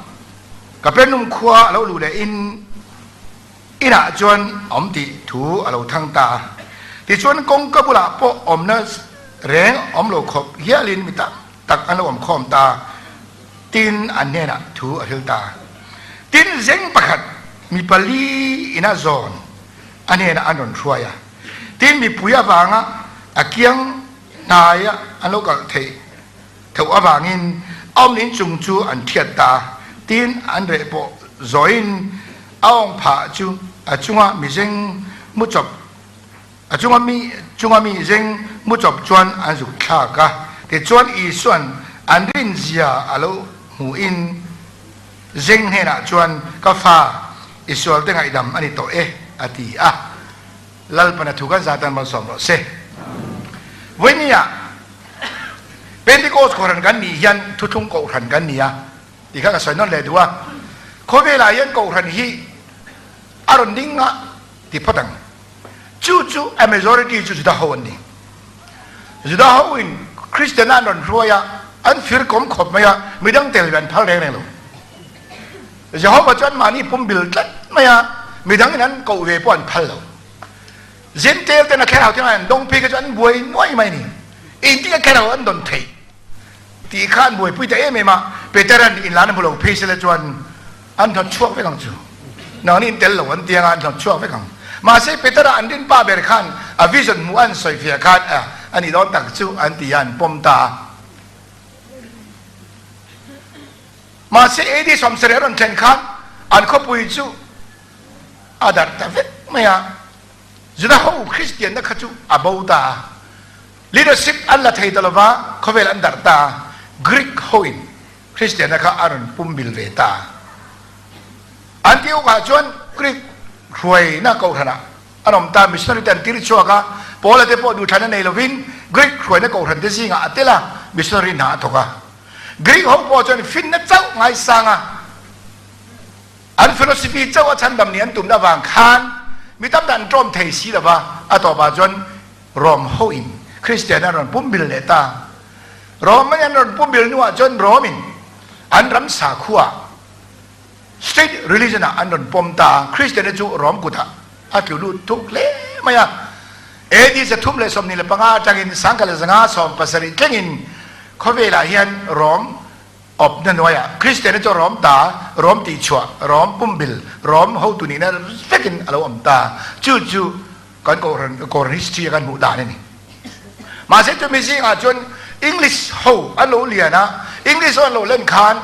Kapernaum khua a lo luh leh in inah chuan a awm tih thu a lo thang ta a. Tichuan kawngka bulah pawh awmna reng awm lo khawp hialin mi tam tak an lo awm khawm ta. Tin an hnenah thu a hril ta. Tin zeng pakhat mi pali ina zawn a hnenah an rawn hruai a. Tin mipui avanga a kiang hnaia an lo kalh theih theuh avangin a awm inchung chu an thiat ta. Tin an reh pawh zawiin a awng phah chu a chunga mizeng mu chawp A chunga mi chunga mi zeng mu chawp chuan an zuk thlak a, tichuan Isua'n an rinzia a lo hmuhin zeng hnenah chuan, Ka fa, i sualte ngaihdam a ni tawh e, a ti a. Lalpana thu kan zatan malsawm rawh se. Vawinia Pentecost kohhran kan nih hian thuthlung kohhran kan ni a tih kha ka sawi nawn leh duh a. Khawvelah hian kohhran hi a rawn ding a ti phawt ang. Chu chu a majority chu Juda ho an ni. Juda ho in Christian an rawn hruai a, an fir kawm khawp mai a, midang tel ve an phal reng reng lo. Jehova chu anmahni pumbil tlat mai a, midangin an koh ve pawh an phal lo. Jentail ten a thlarau thianghlim an dawng phei kha chu an buai nuai mai a ni. Engtin nge thlarau an dawn theih tih kha an buaipui ta em em a, Petera'n inlan a hmu lo phei sela chuan an hnawt chhuak vek ang chu. Nangni in tel lo an ti anga an hnawt chhuak vek ang. Mahse Petera an rin pa ber khan a vision hmuh an sawifiah khan a nih dawn tak chu an ti a, an pawm ta a. Mahse AD 70 a rawn thlen khan an khawpui chu a darh ta vek mai a, Juda ho Kristianna kha chu a bo ta a, leadership an la thei ta lova khawvel an darh ta a, Greek hoin Kristianna kha a rawn pumbil ve ta a. Antioch-ah chuan Greek hruaina kohhranah an awm ta, missionary te an tir chhuak a, Paula te pawh duhthlanna nei lovin Greek hruaina kohhran te zingah a tel a, missionary hna a thawk a. Greek ho pawh chuan finna chauh ngaisang a, an philosophy chauh a chhandam nih an tumna avang khan mi tam tak an tlawm thei si lo va, a tawpah chuan Rome hoin Kristian an rawn pumbil leh ta. Rome an rawn pumbil hnuah chuan Rome in an ram sakhua state religion ah an rawn pawm ta a, Kristian te chu Rome kutah a tlu lut thuk hle mai a. AD 325 atangin 1570 thlengin khawvelah hian Rome awpna hnuaiah Kristian chu Rome ta, Rome tihchhuah, Rome pumbil, Rome hotu nihna vekin a lo awm ta. Chu chu kan kohhran kohhran history a kan hmuh dan a ni. Mahse chumi zingah chuan English ho an lo lian a, English ho an lo len khan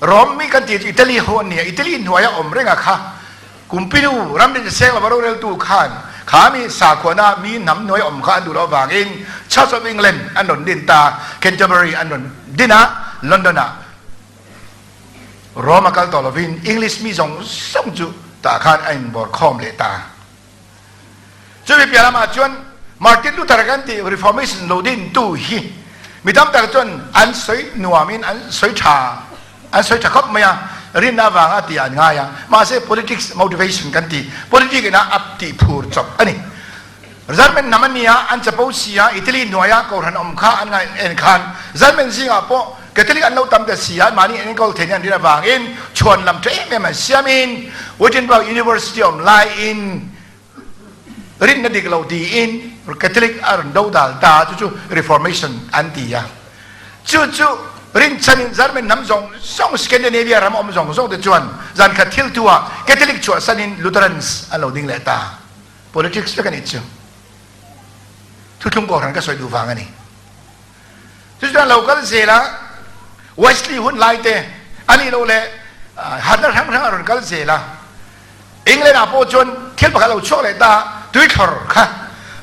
Rome mi kan tih chu Italy ho an ni a, Italy hnuaia awm renga kha Kumpinu ram rin seng lova roreltu khan kha mi sakhuana mi hnam hnuai awm kha an duh loh avangin Church of England an rawn din ta, Canterbury an rawn din a, London ah Rome a kal tawh lovin English mi zawng zawng chu tah khan a inbawr khawm leh ta. Chumi piah lamah chuan Martin Luther kan tih Reformation lo dintu hi mi tam tak chuan an sawi nuamin an sawi tha an sawi tha khawp mai a, rinna avanga tih an ngai a, mahse politics motivation kan tih politic ina a tih phur chawp a ni. German hnam a nia, an chapo si a, Italy hnuaia kohhran awm kha an ngaih en khan German zingah pawh Catholic an lo tam ta si a, mahni an enkawl theihna an rin avangin chhuan lam tha em em an siamin Wittenberg University awm laiin rinna dik lo tiin Catholic a rawn do dal ta, chu chu Reformation an ti a. Chu chu rinchhanin German hnam zawng zawng Scandinavia ram awm zawng zawng te chuan zan khat thil thu ah Catholic chhuahsanin Lutherans an lo ding leh ta. Politics vek a nih chu. Thuthlung kohhran ka sawi duh vang a ni. Cuticun lo kal zel a, Wesley hun lai te a nih loh leh harhna hrang hrang a rawn kal zel a. England ah pawh chuan thil pakhat a lo chhuak leh ta, tui thlawr kha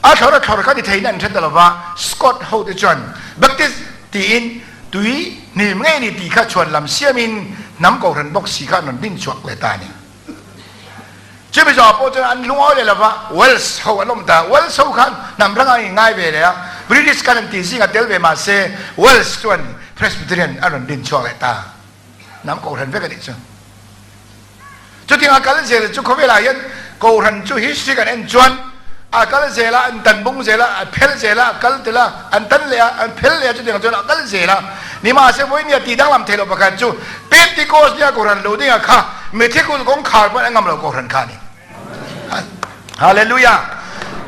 a thlawr a thlawr kha ni theiin an hre ta lo va, Scott ho te chuan Baptist tiin tui hnim ngei ni tih kha chhuan lam siamin hnam kohhran bawk si kha an rawn din chhuak leh ta a ni. Chumi zawhah pawh chuan an lungawi leh lova, Welsh ho an awm ta. Welsh ho khan hnam hrang an inngai ve leh a, British khan an tih zingah tel ve mah se, Welsh chuan Presbyterian an rawn din chhuak leh ta. Hnam kohhran vek a nih chu. Chutiang a kal zel chu khawvelah hian kohhran chu history kan en chuan a kal zel a, an tan bung zel a, a phel zel a, a kal tel a, an tan leh a, an phel leh a, chutiang chuan a kal zel a. Nimahse vawinia tih danglam theih loh pakhat chu Pentecost nia kohhran lo dingah kha mitthi kut kawngkhar pawn a ngam lo kohhran kha a ni. Hallelujah!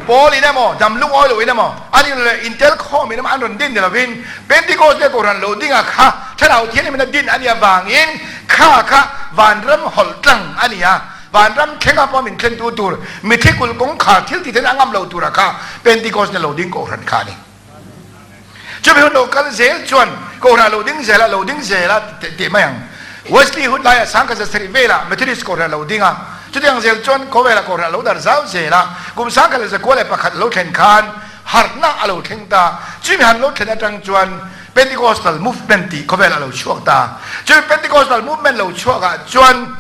Paul in emaw, dam lungawi lo in emaw, an in leh intel khawm in emaw an rawn din ni lovin Pentecost nia kohhran lo dingah kha Thlarau Thianghlim in a din a nih avangin kha kha vanram hawlh tlang a ni a, vanram thlenga pawh min thlentu tur mitthi kulh kawngkhar thil tih theihna a ngam lo tura kha Pentecost nia lo ding kohhran kha a ni. Chumi hun lo kal zel chuan Kohhran lo ding zel a, lo ding zel a tih mai ang. Wesley hun laiah sangkhat sarih velah Methodist Kohhran a lo ding a, chutiang zel chuan khawvelah Kohhran a lo dar zau zel a, kum 1901 a lo thlen khan harhna a lo thleng ta. Chumi han lo thlen atang chuan Pentecostal Movement tih khawvelah a lo chhuak ta. Chumi Pentecostal Movement lo chhuakah chuan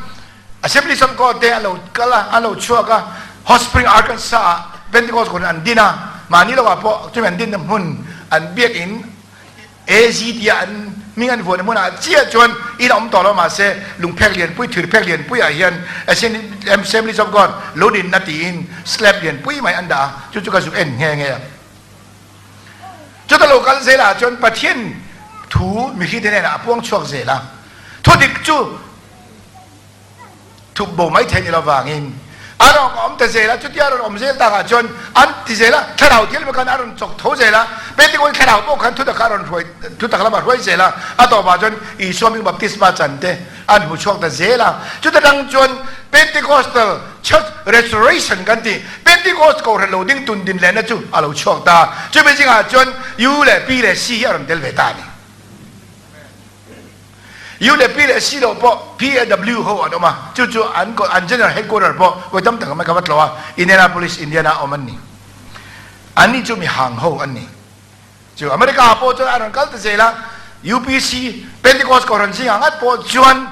Assemblies of God te a lo kal a, a lo chhuak a, Hot Spring, Arkansas ah Pentecost kohhran an din a, mahni lo ah pawh chumi an dinna hmun an biakin AZ tia an hming an vuahna hmun ah chiah chuan in a awm tawh lo mahse lungphek lianpui, thirphek lianpui ah hian Assemblies of God lo dinna tiin slab lianpui mai an dah a, chu chu ka zuk en nghe nghe a. Chuta lo kal zel ah chuan Pathian thu mihring te hnenah a puang chhuak zel a, thudik chu. Thup bo mai thei ni lovangin a rawn awm ta zel a, chutia a rawn awm zel takah chuan an ti zel a, thlarau thil khan a rawn chawk tho zel a, Pentecost thlarau pawh khan thutak a rawn hruai, thutak lamah hruai zel a, a tawpah chuan Isua hming baptisma chan te an hmu chhuak ta zel a, chuta tang chuan Pentecostal Church Restoration kan tih, Pentecost kohhran lo ding tun din lehna chu a lo chhuak ta, chumi zingah chuan U leh P leh C hi a rawn tel ve ta a ni. U leh P leh C loh pawh PAW ho an awm a, chu chu an an general headquarter pawh vawi tam tak mai ka va tlawh a, Indianapolis, Indiana a awm an ni. An ni chu mi hang ho an ni. Chu America ah pawh chuan a rawn kal ta zel a, UPC, Pentecost Kohhran zingah ngat pawh chuan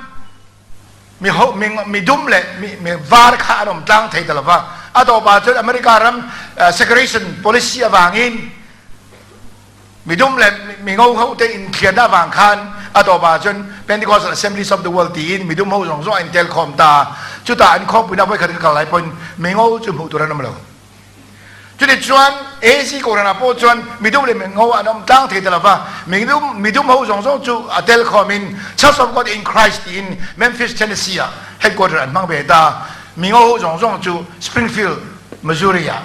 mi ho mi mi dum leh mi mi var kha an awm tlang thei ta lo va, a tawpah chuan America ram segregation policy avangin Mi dum leh mi ngo ho te inthianna avang khan a tawpah chuan Pentecostal Assemblies of the World tiin mi dum ho zawng zawng a intel khawm ta. Chutah an khawmpuina vawikhat ka kal lai pawhin mi ngo chu hmuh tur an awm lo. Chuti chuan AC Kohhranah pawh chuan mi dum leh mi ngo an awm tlang thei ta lo va, mi dum mi dum ho zawng zawng chu a tel khawmin Church of God in Christ tiin Memphis, Tennessee ah headquarter an hmang ve ta. Mi ngo ho zawng zawng chu Springfield, Missouri ah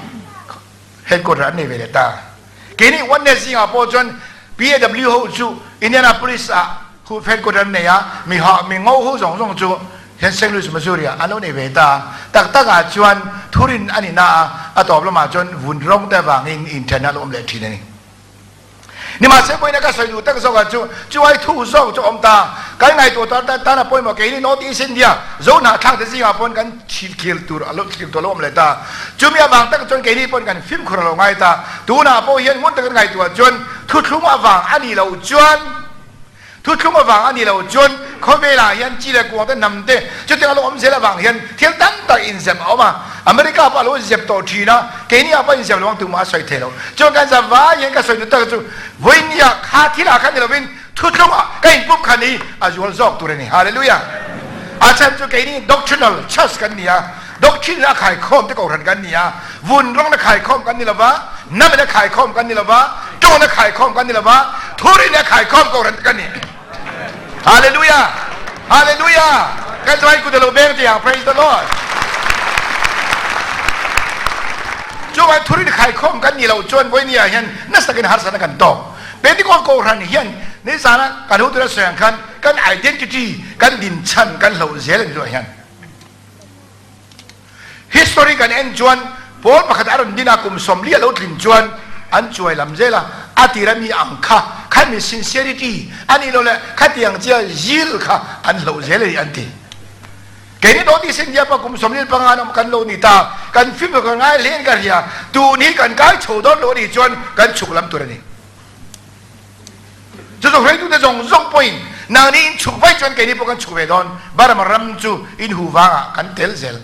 headquarter an nei ve leh ta. Keini Oneness zingah pawh chuan PAW ho chu Indianapolis ah headquarter an nei a, mi ha mi ngo ho zawng zawng chu hian Saint Louis, Missouri ah an lo nei ve ta. Tak tak ah chuan thurin a ni na a, a tawp lamah chuan vun rawng te avangin inthenna a lo awm leh thin a ni. Nimahse pawhin a ka sawi duh tak zawk ah chu chuai thu zawk chu a awm ta. Kan ngaihtuah tan tan tan a pawimawh keini North East India zo hnahthlak te zingah pawn kan thil tur a lo thil tur a lo awm leh ta. Chumi avang tak chuan keini pawn kan fimkhur a lo ngai ta. Tunah pawh hian ngun takin ngaihtuah chuan thuthlung avang a nih loh chuan thuthlung avang a nih loh chuan khawvelah hian chi leh kuang te hnam te chutiang a lo awm zel avang hian thil tam tak inzep a awm a. America pawh a lo inzep tawh thin a, keini ah pawh inzep lo ang tumah a sawi thei lo. Chuan kan za vai hian ka sawi duh tak chu vawinia kha thil ah khan ni lovin Thuthlungah ka inpum khan i a zual zawk tur a ni. Hallelujah! A chhan chu keini doctrinal church kan ni a, doctrine a khaikhawm te kohhran kan ni a, vun rawng na khaikhawm kan ni lova, namen a khaikhawm kan ni lova, tawng na khaikhawm kan ni lova, thurin a khaikhawm kohhran te kan ni. Hallelujah! Hallelujah! Kan zawai kut a lo beng teh ang. Praise the Lord! Chuvang thurin khaikhawm kan nih loh chuan vawinia hian nasa takin harsatna kan tawk. Pentecost Kohhran hian nizana kan hotu la sawi ang khan kan identity, kan dinchhan kan hloh zel a ni tunah hian. History kan en chuan pawl pakhat a rawn din a, kum 40 a lo tlin chuan an chuai lam zel a, a tir a mi ang kha, kha mi sincerity a nih loh leh khatiang chia zeal kha an hloh zel a ni an ti. Keini North East India pawh kum 45 an awm kan lo ni ta, kan fimkhur kan ngai hle in ka hria, tun hi kan kai chho dawn lo a nih chuan kan chhuk lam tur a ni. Chu chu hruaitute zawng zawng pawhin nangni in chhuk vaih chuan keini pawh kan chhuk ve dawn, Burma ram chu in hu vangah kan tel zel.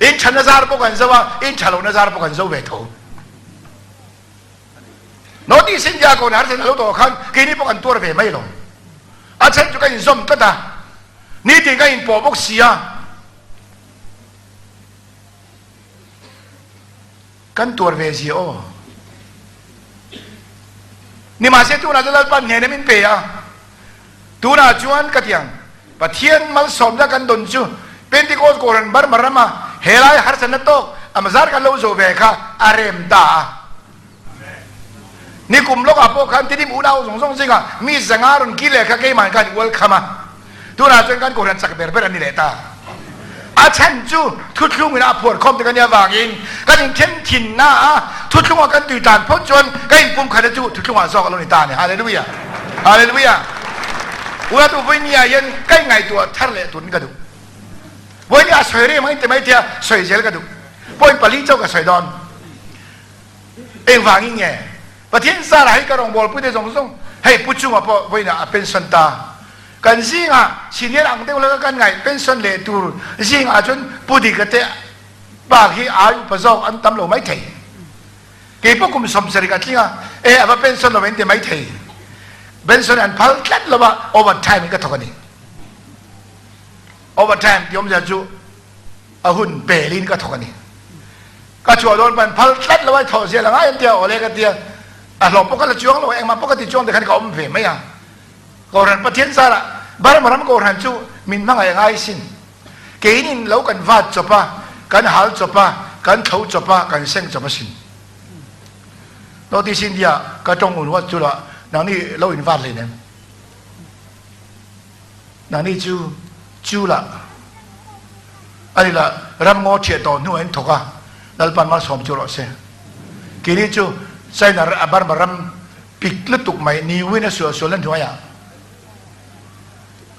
In tha na zar pawh kan zo a, in tha lo na zar pawh kan zo ve tho. North East India ko har sen alo tawh khan keini pawh kan tuar ve mai lo. A chhan chu ka inzawm tlat a, nitin ka inpawh bawk si a. Kan tuar ve zia aw. Nimahse tunah chuan Lalpan hnena min pe a. Tunah chuan ka tiang Pathian malsawmna kan dawn chu Pentecost Kohhran Burma rama helai harsatna tawk a mazar kan lo zawh ve kha a rem ta a. Nikum lawkah pawh khan Tidim unau zawng zawng zingah mi 500 rawn ki leh kha keimah khan welcome a. Tunah chuan kan Kohhran chak ber ber an ni leh ta. A chhan chu thuthlungin a phuar khawm te kan nih avangin kan inthen thinna a thuthlungah kan tui tlan phawt chuan kan inpumkhatna chu thuthlungah zawk a lo ni ta a ni. Hallelujah! Hallelujah! Unatu vawinia hian ka inngaihtuah thar leh turin ka duh. Vawinia a sawi reng mai te mai tia sawi zel ka duh. Point pali chauh ka sawi dawn. Engvangin nge? Pathian zarah hei ka rawngbawlpui te zawng zawng hei Pu Chunga pawh vawiinah a pension ta. Kan zingah senior ang deuh laka kan ngaih pension leh tur zingah chuan Pu Dika te bak hi ai upa zawk an tam lo mai thei. Kei pawh kum 70 a tling a, e a va pension lo in ti mai thei. Pension an phal tlat lo a, overtime in ka thawk a ni. Overtime ti awmzia chu a hun pelin ka thawk a ni. Ka chhuah dawn pawn phal tlat lo a, thawh zel a ngai an tia, awle ka tia, a hlawh pawh ka la chuang lo, engmah pawh ka ti chuang te khan ka awm ve mai a. Kohhran Pathian zarah Burma ram kohhran chu min hmangaih a ngai sin. Keinin lo kan vat chawp a, kan hal chawp a, kan thlo chawp a, kan seng chawp asin. North East India ka tawng un huat chu lah nangni lo in vat hleinem. Nangni chu chu lah ani lah ram ngaw thiah tawh hnu ah in thawk a, Lalpan malsawm chu rawh se. Keini chu China Burma ram pik lutuk mai niwin a sual sual na hnuaiah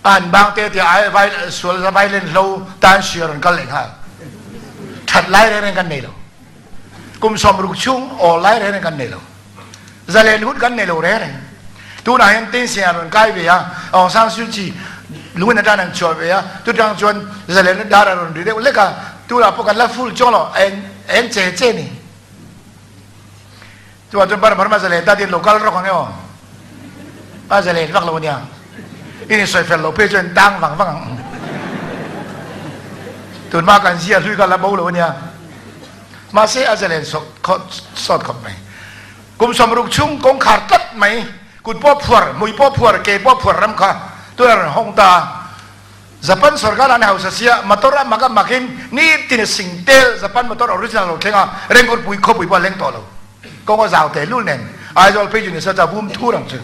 a han bang te tia ai vai sual za vai len hlo tan sia rawn kal leh nghal. That lai reng reng kan nei lo. Kum 60 chhung awl lai reng reng kan nei lo. Zalen hun kan nei lo reng reng. Tunah hian Thein Sein a rawn kai ve a, Aung San Suu Kyi lungin atan an chhuah ve a, tutang chuan zalen dar a rawn ri deuh lek a, tunah pawh kan la full chuang lo, a eng che che ni. Chuvang chuan Burma rama zalen ta tin lo kal rawk ang e aw. A zalen vak lo ania. In insawi fel lo phei chuan tang vang vang ang. Tunhma kan zia hlui kha la bo lo ania. Mahse a zalen sawt khawp mai. Kum 60 chhung kawngkhar tlat mai, kut pawh phuar, hmui pawh phuar, ke pawh phuar ram kha tunah rawn hawng ta a. Japan sorkar an hausa sia, motor a mak a makin nitin sing tel Japan motor original lo thleng a, Rengurpui khawpui pawh a leng tawh lo. Kawng a zau tehlul nen Aizawl phei chu ni sa cha vum thur ang chu.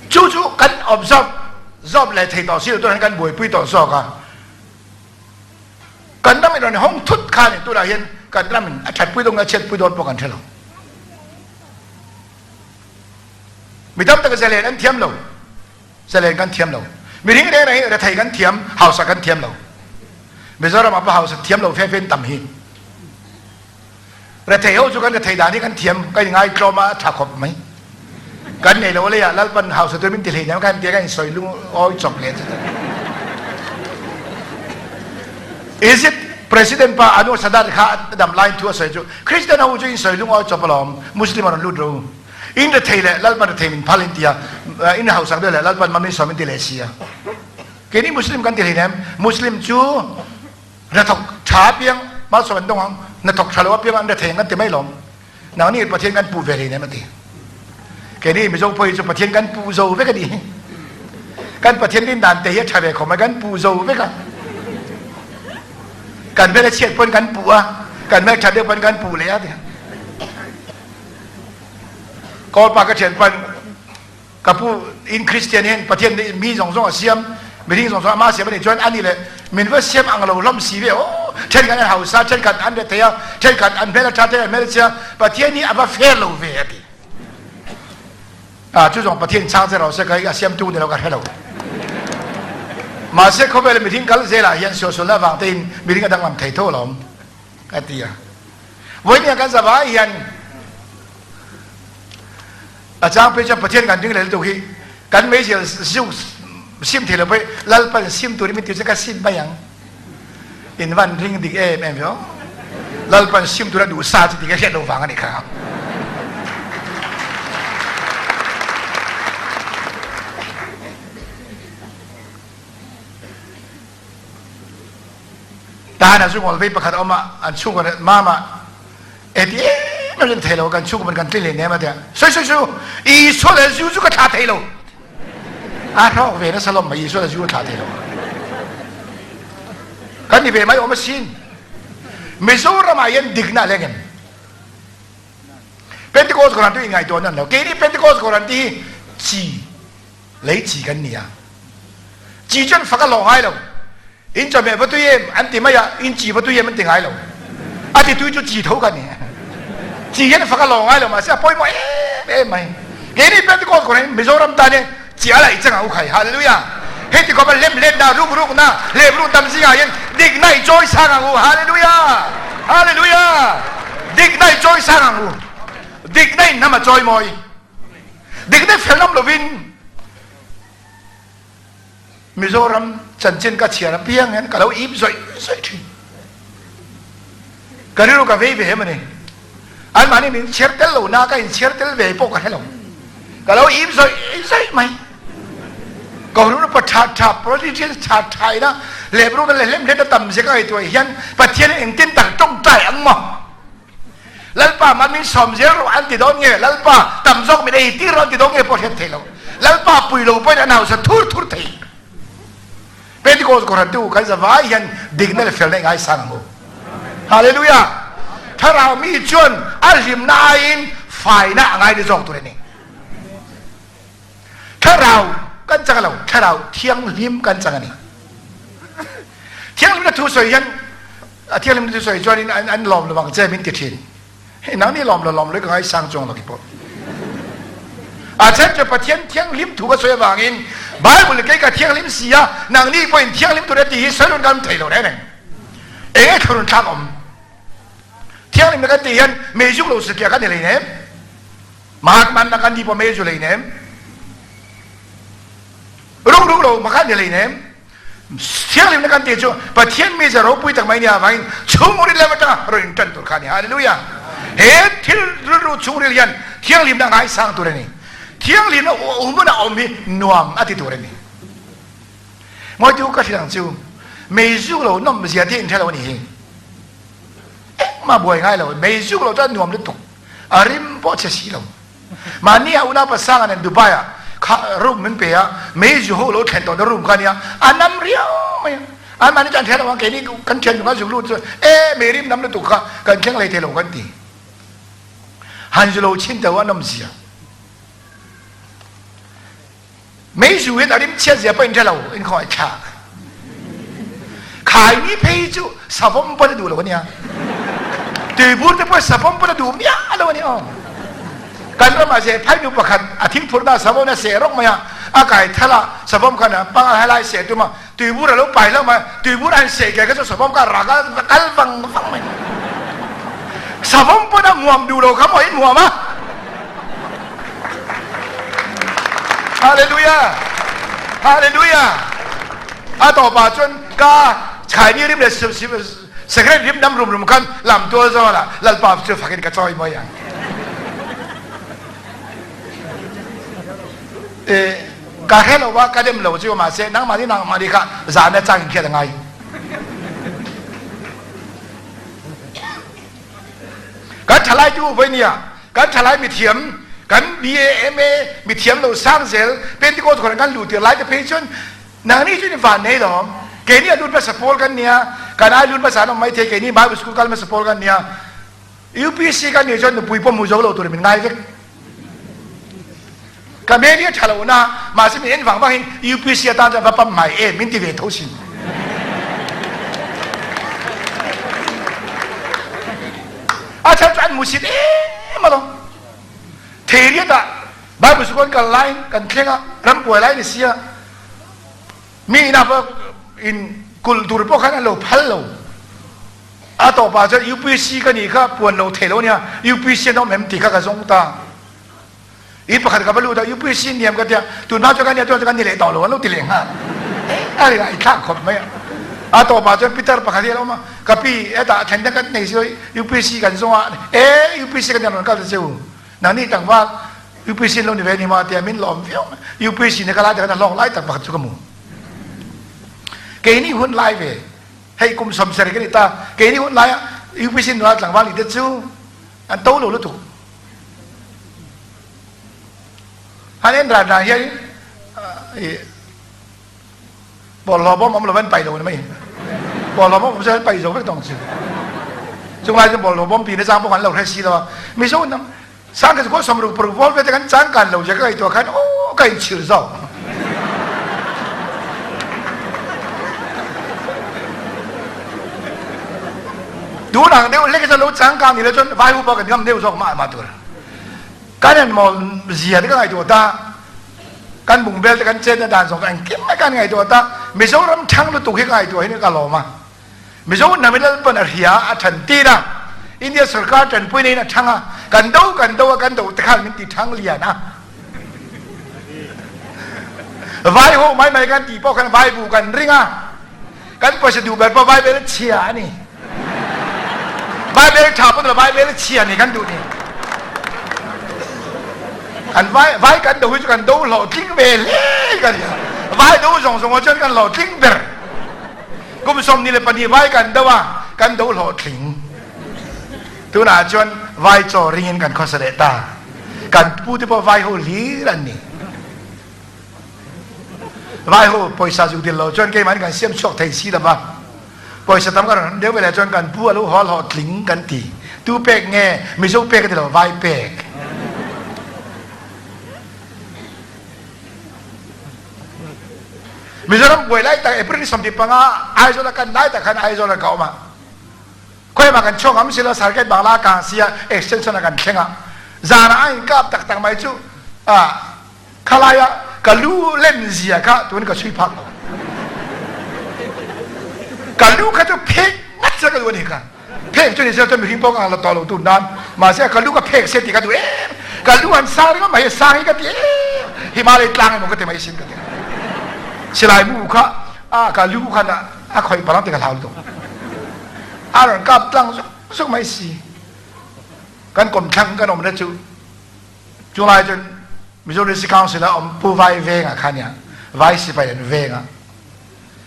Chu chu kan observe zawp leh thei tawh si lo tunah hian kan buaipui tawh zawk a. Kan ram in rawn hawng thut kha ni tunah hian kan ram in a thatpui dawn nge a chhiatpui dawn pawh kan hre lo. Mi tam tak zalen an thiam lo. Zalen kan thiam lo. Mihring reng reng hi rethei kan thiam, hausa kan thiam lo. Mizoram ah pawh hausa thiam lo fe fe an tam hi. Rethei ho chu kan rethei dan hi kan thiam, kan inngai tlawm a, a tha khawp mai. Kan nei lo leiah Lalpan hausa tur min ti hlei nem kan tia kan insawi lungawi chawp leh chu. Egypt President pa Anwar Sadat kha a dam laiin thu a sawi chu Christian ho chu insawi lungawi chawp alawm, Muslim a rawn lut ro. In rethei leh Lalpan rethei min phal in tia, in hausak deuh leh Lalpan mam in sawm in ti leh si a. Keini Muslim kan ti hlei nem, Muslim chu Hnathawk tha apiang malsawm an dawng ang, hnathawk tha lo apiang an rethei ang kan ti mai lawm. Nangni Pathian kan puh ve hlei nem a ti. Keini Mizo pawh hi chu Pathian kan puh zo vek a ni. Kan Pathian rin dan te hi a tha ve khawp mai, kan puh zo vek a. Kan hmel a chhiat pawn kan puh a, kan hmel that deuh pawn kan puh leh a ti. Kawlpa ka thian pawn Ka pu, in Kristian hian Pathian nih mi zawng zawng a siam, mihring zawng zawng amah siam a nih chuan ani leh min va siam ang lo hlawm si ve aw. Thenkhat an hausa, thenkhat an rethei a, thenkhat an hmel a tha, thenkhat an hmel a chhia, Pathian hi a va fair lo ve a ti. Ah, chu zawng Pathian chhang che rawh se ka hi a siamtu ni lo ka hre lo. Mahse khawvel mihring kal zelah hian suahsualna avang tein mihring a danglam thei tho alawm ka ti a. Vawinia kan zavai hian A chang phei chuan Pathian kan ring leh lutuk hi kan meizial zuk sim thei lo pawh hi Lalpan sim turin min ti chu ka sim mai ang. In van ring dik em em hiau. Lalpan sim tura duh sa chu ti ka hriat lo vang a nih kha. Tahan ah zungol vei pakhat a um ah an chungkhar nih mama e ti em em in thei lo kan chungkhar kan tlin len em a tiah soi soi su Isua le zu cu ka thla thei lo a hrawk ve na salom ma Isua le zu a thla thei lo kan ni ve mai om asin Mizoram ah hian dikna leng em Pentecost koran tu ingai tuan nan lo keini Pentecost koran ti hi chi lei chi kan ni a chi chuan fak a hlawh ngai lo in chawhmeh va tui em an ti mai a in chi va tui em an ti ngai lo a ti tui chu chi tho kan ni chi hian fak a hlawh ngai lo mahse a pawimawh em em mai keini Pentecost ko Mizoram tan hian chi a laih chang u khai hallelujah hei ti khawp a lem let na ruk ruk na lem ruk tam zingah hian dik na i chawi sang ang u hallelujah hallelujah dik na i chawi sang ang u dik na in nam a chawi mawi Dik deuh fel ngam lovin Mizoram chanchin ka chhiar apiang hian ka lo ip zawih zawih thin. Ka rilru ka vei ve em a ni. Anmahni min chhiar tel lo na ka inchhiar tel ve pawh ka hre lo. Ka lo ip zawih zawih mai. Kohhran upa tha tha, politicians tha tha ina lehbru leh hlemhlet a tam zia ka ngaihtuah hian Pathian engtin tak tawngtai ang maw? Lalpa mal min sawm zel rawh an ti dawn nge, Lalpa tam zawk min ei tir rawh an ti dawn nge pawh hriat thei lo. Lalpa pui lo pawhin an hausa thur thur thei. Pentecost Kohhran tu kan zavai hian dikna leh felna i ngaisang ang u. Hallelujah! Thlarau mi chuan a hlimna aiin faina a ngai ni zawk tur a ni. Thlarau kan chang lo, thlarau thianghlim kan chang a ni. Thianghlimna thu sawi hian a thianghlimna thu sawi chuan an an lawm lovang che min ti thin. Hei nang ni lawm lo lawm lo ka ngaisang chuang lo ki pawh. A then chu Pathian thianghlim thu ka sawi avangin Bible kei ka thianghlim si a nang ni pawhin thianghlim tur a ti hi sawi rawn kan thei lo reng reng. Enge thlurun thlak awm? Thianghlimna kan tih hian meizuk lo satliah kan ni hleinem. Mahatman na kan ti pawh meizu hleinem. Ruk ruk lo makhan ni hleinem. Thianghlimna kan tih chu Pathian mize ropui tak mai nia avangin chhungril lam atanga rawn intan tur kha a ni. Hallelujah! He thil rilru chhungril hian thianghlimna ngaisang tur a ni. Thianghlimna hmun a awm hi nuam a ti tur a ni. Ngawitu ka hrilh ang chu, meizuk lo nawm zia te inhre lo a nih hi. Engmah buai ngai lo, meizuk lo chuan nuam lutuk, a rim pawh chhe si lo. Mahni a unaupa Sanga nen Dubai ah kha room min pe a, meizu ho lo thlen tawhna room kha a nia, a nam riau mai a. Anmahni chuan an hre lo ang, keini kan thian chung a zuk lut chuan e mei rim nam lutuk kha kan thleng hlei thei lo kan ti. Han zu lo chhin teh u a nawmzia. Meizu hian a rim chhiat zia pawh in hre lo, in khawngaih thlak. Khaini phei chu savawm pawn a duh lo a nia. Tuibur te pawh savawm pawn a duh miah lo a nia aw. Kan ramah ze phai nu pakhat a thingphurna savawm a seh rawk mai a, a kai thal a, savawm khan a pang a helai seh tum a, tuibur a lo pai hlauh mai a, tuibur a han seh ke kha chu savawm kha a rak a, kal vang vang mai. Savawm pawn a hmuam duh lo kha maw in hmuam a. Hallelujah! Hallelujah! A tawpah chuan ka chhaini rim leh secret rim dam rum rum khan lam tual zawl ah Lalpa chu fakin ka chawi mai ang. E, ka hre lo va, ka dem lo chu mahse nangmah ni nangmah ni kha zahna chang in hriat a ngai. Kan thalai tu voi nia Kan thalai mithiam, kan BA, MA mithiam lo sang zel Pentecost khawh kan luh tir lai te phei cun nangni cu in van nei lawm. Keini a lut hmasa pawl kan nia, kan ai lut hmasa an um mai thei, keini Bible school kal hmasa pawl kan nia. UPC kan nih cun nupui pawh mu zo lo tur min ngai vek. Ka hmel hi a ṭha lo na, mahse min en vang vang in UPC atan cun va pam hmai em min ti ve tho sin. A chhan cu an musit em alawm. Theriat ah Bible school kan kal lai kan thleng ah rambuai lai ni sia mi inn ah in kulh tur pawh khan an lo phal lo. A tawp ah cun UPC ka nih kha puan lo thei lo nia UPC an um em ti kha ka zong ta. Inn pakhat ka va lut ah UPC niam ka tia tun hma cu kan nia tuan cu kan ni leh tawh lo an lo ti leh hnga. A ri ai thlak khop mai. A tawp ah cun Peter pakhat hi a lo um ka pi eta thlen te kan nei si UPC kan zong ah e UPC kan ron kal ta cheu nang ni tlangval UPC lo ni ve ni ma tia min lawm viau UPC ne ka lai te kan hlawk lai tak pakhat cu ka mu. Kei ni hun lai ve hei kum 70 kan ita kei ni hun lai ah UPC nula tlangval ni te cu an to lo lutuk. Han en ran ran hian bawlhhlawh bawm awm lo an pai lo ni mai. Bawlhhlawh bawm awm chu an pai zo vek tawng chu. Chung lai chu bawlhhlawh bawm pi na chang pawh kan lo hre si lo a. Mizo nam sang ka chu som ruk paruk vol ve te kan chang kan lo je ka ngaihtuah khan aw ka inchhir zawk. Tun ang deuh hlek hi chuan lo changkang ni lo chuan vai upa kan ngam deuh zawk mah mah tur. Kan en mawl zia te ka ngaihtuah ta, kan bungbel te kan chetna dan zawng engkim mai kan ngaihtuah ta, Mizoram thang lutuk hi ka ngaihtuah hin ka lawm a. Mizo hnam hi Lalpan a hria a than tir a, India sorkar tanpui neiin a thang a, kan do kan do a kan do te khan min ti thang lian a. Vai ho mai mai kan tih pawh khan vai bu kan ring a. Kan pawisa duh ber pawh Bible chhia a ni. Bible tha pawh Bible chhia ni kan duh ni. Kan vai vai kan do hi chu kan do hlawhtling ve hle kan nia. Vai do zawng zawng ah chuan kan hlawhtling ber. Kum 22 vai kan do a, kan do hlawhtling. Tunah chuan vai chaw ringin kan khawsa leh ta. Kan pu te pawh vai ho hlir an ni. Vai ho pawisa zuk dil lo chuan keimah in kan siam chhuak thei si lo va. Pawisa tam kan rawn deuh veleh chuan kan pu a lo haw hlawhtling kan ti. Tu pek nge? Mizo pek a ti lo, vai pek. Mizoram buai lai tak April ni 15 Aizawl a kan lai tak khan Aizawl ah ka awm a. Khuaimah kan chuak ngam si lo, Sarket Bangla kang si ah extension ah kan thleng a. Zan ah a in kap taktak mai cu khalai ah ka lu len zia kha tun ka chui phak lo. Ka lu kha cu phek ngat se ka duh ani kha. Phek cu ni se cun mihring pawng ang la to lo tu nan. Mahse ka lu ka phek se ti ka duh em. Ka lu an sang ringawt mai sang hi ka ti em. Himalay tlang emaw ka ti mai sin ka ti. Silai mu kha a ka lu khan a khoi palang ti ka hlau tuk. A rawn kap tlang zuk zuk mai si. Kan kawmthlang kan awm na cu cu lai cun Mizo Literacy Council ah um Pu Vai Veng ah khan ya Vai sipai an veng ah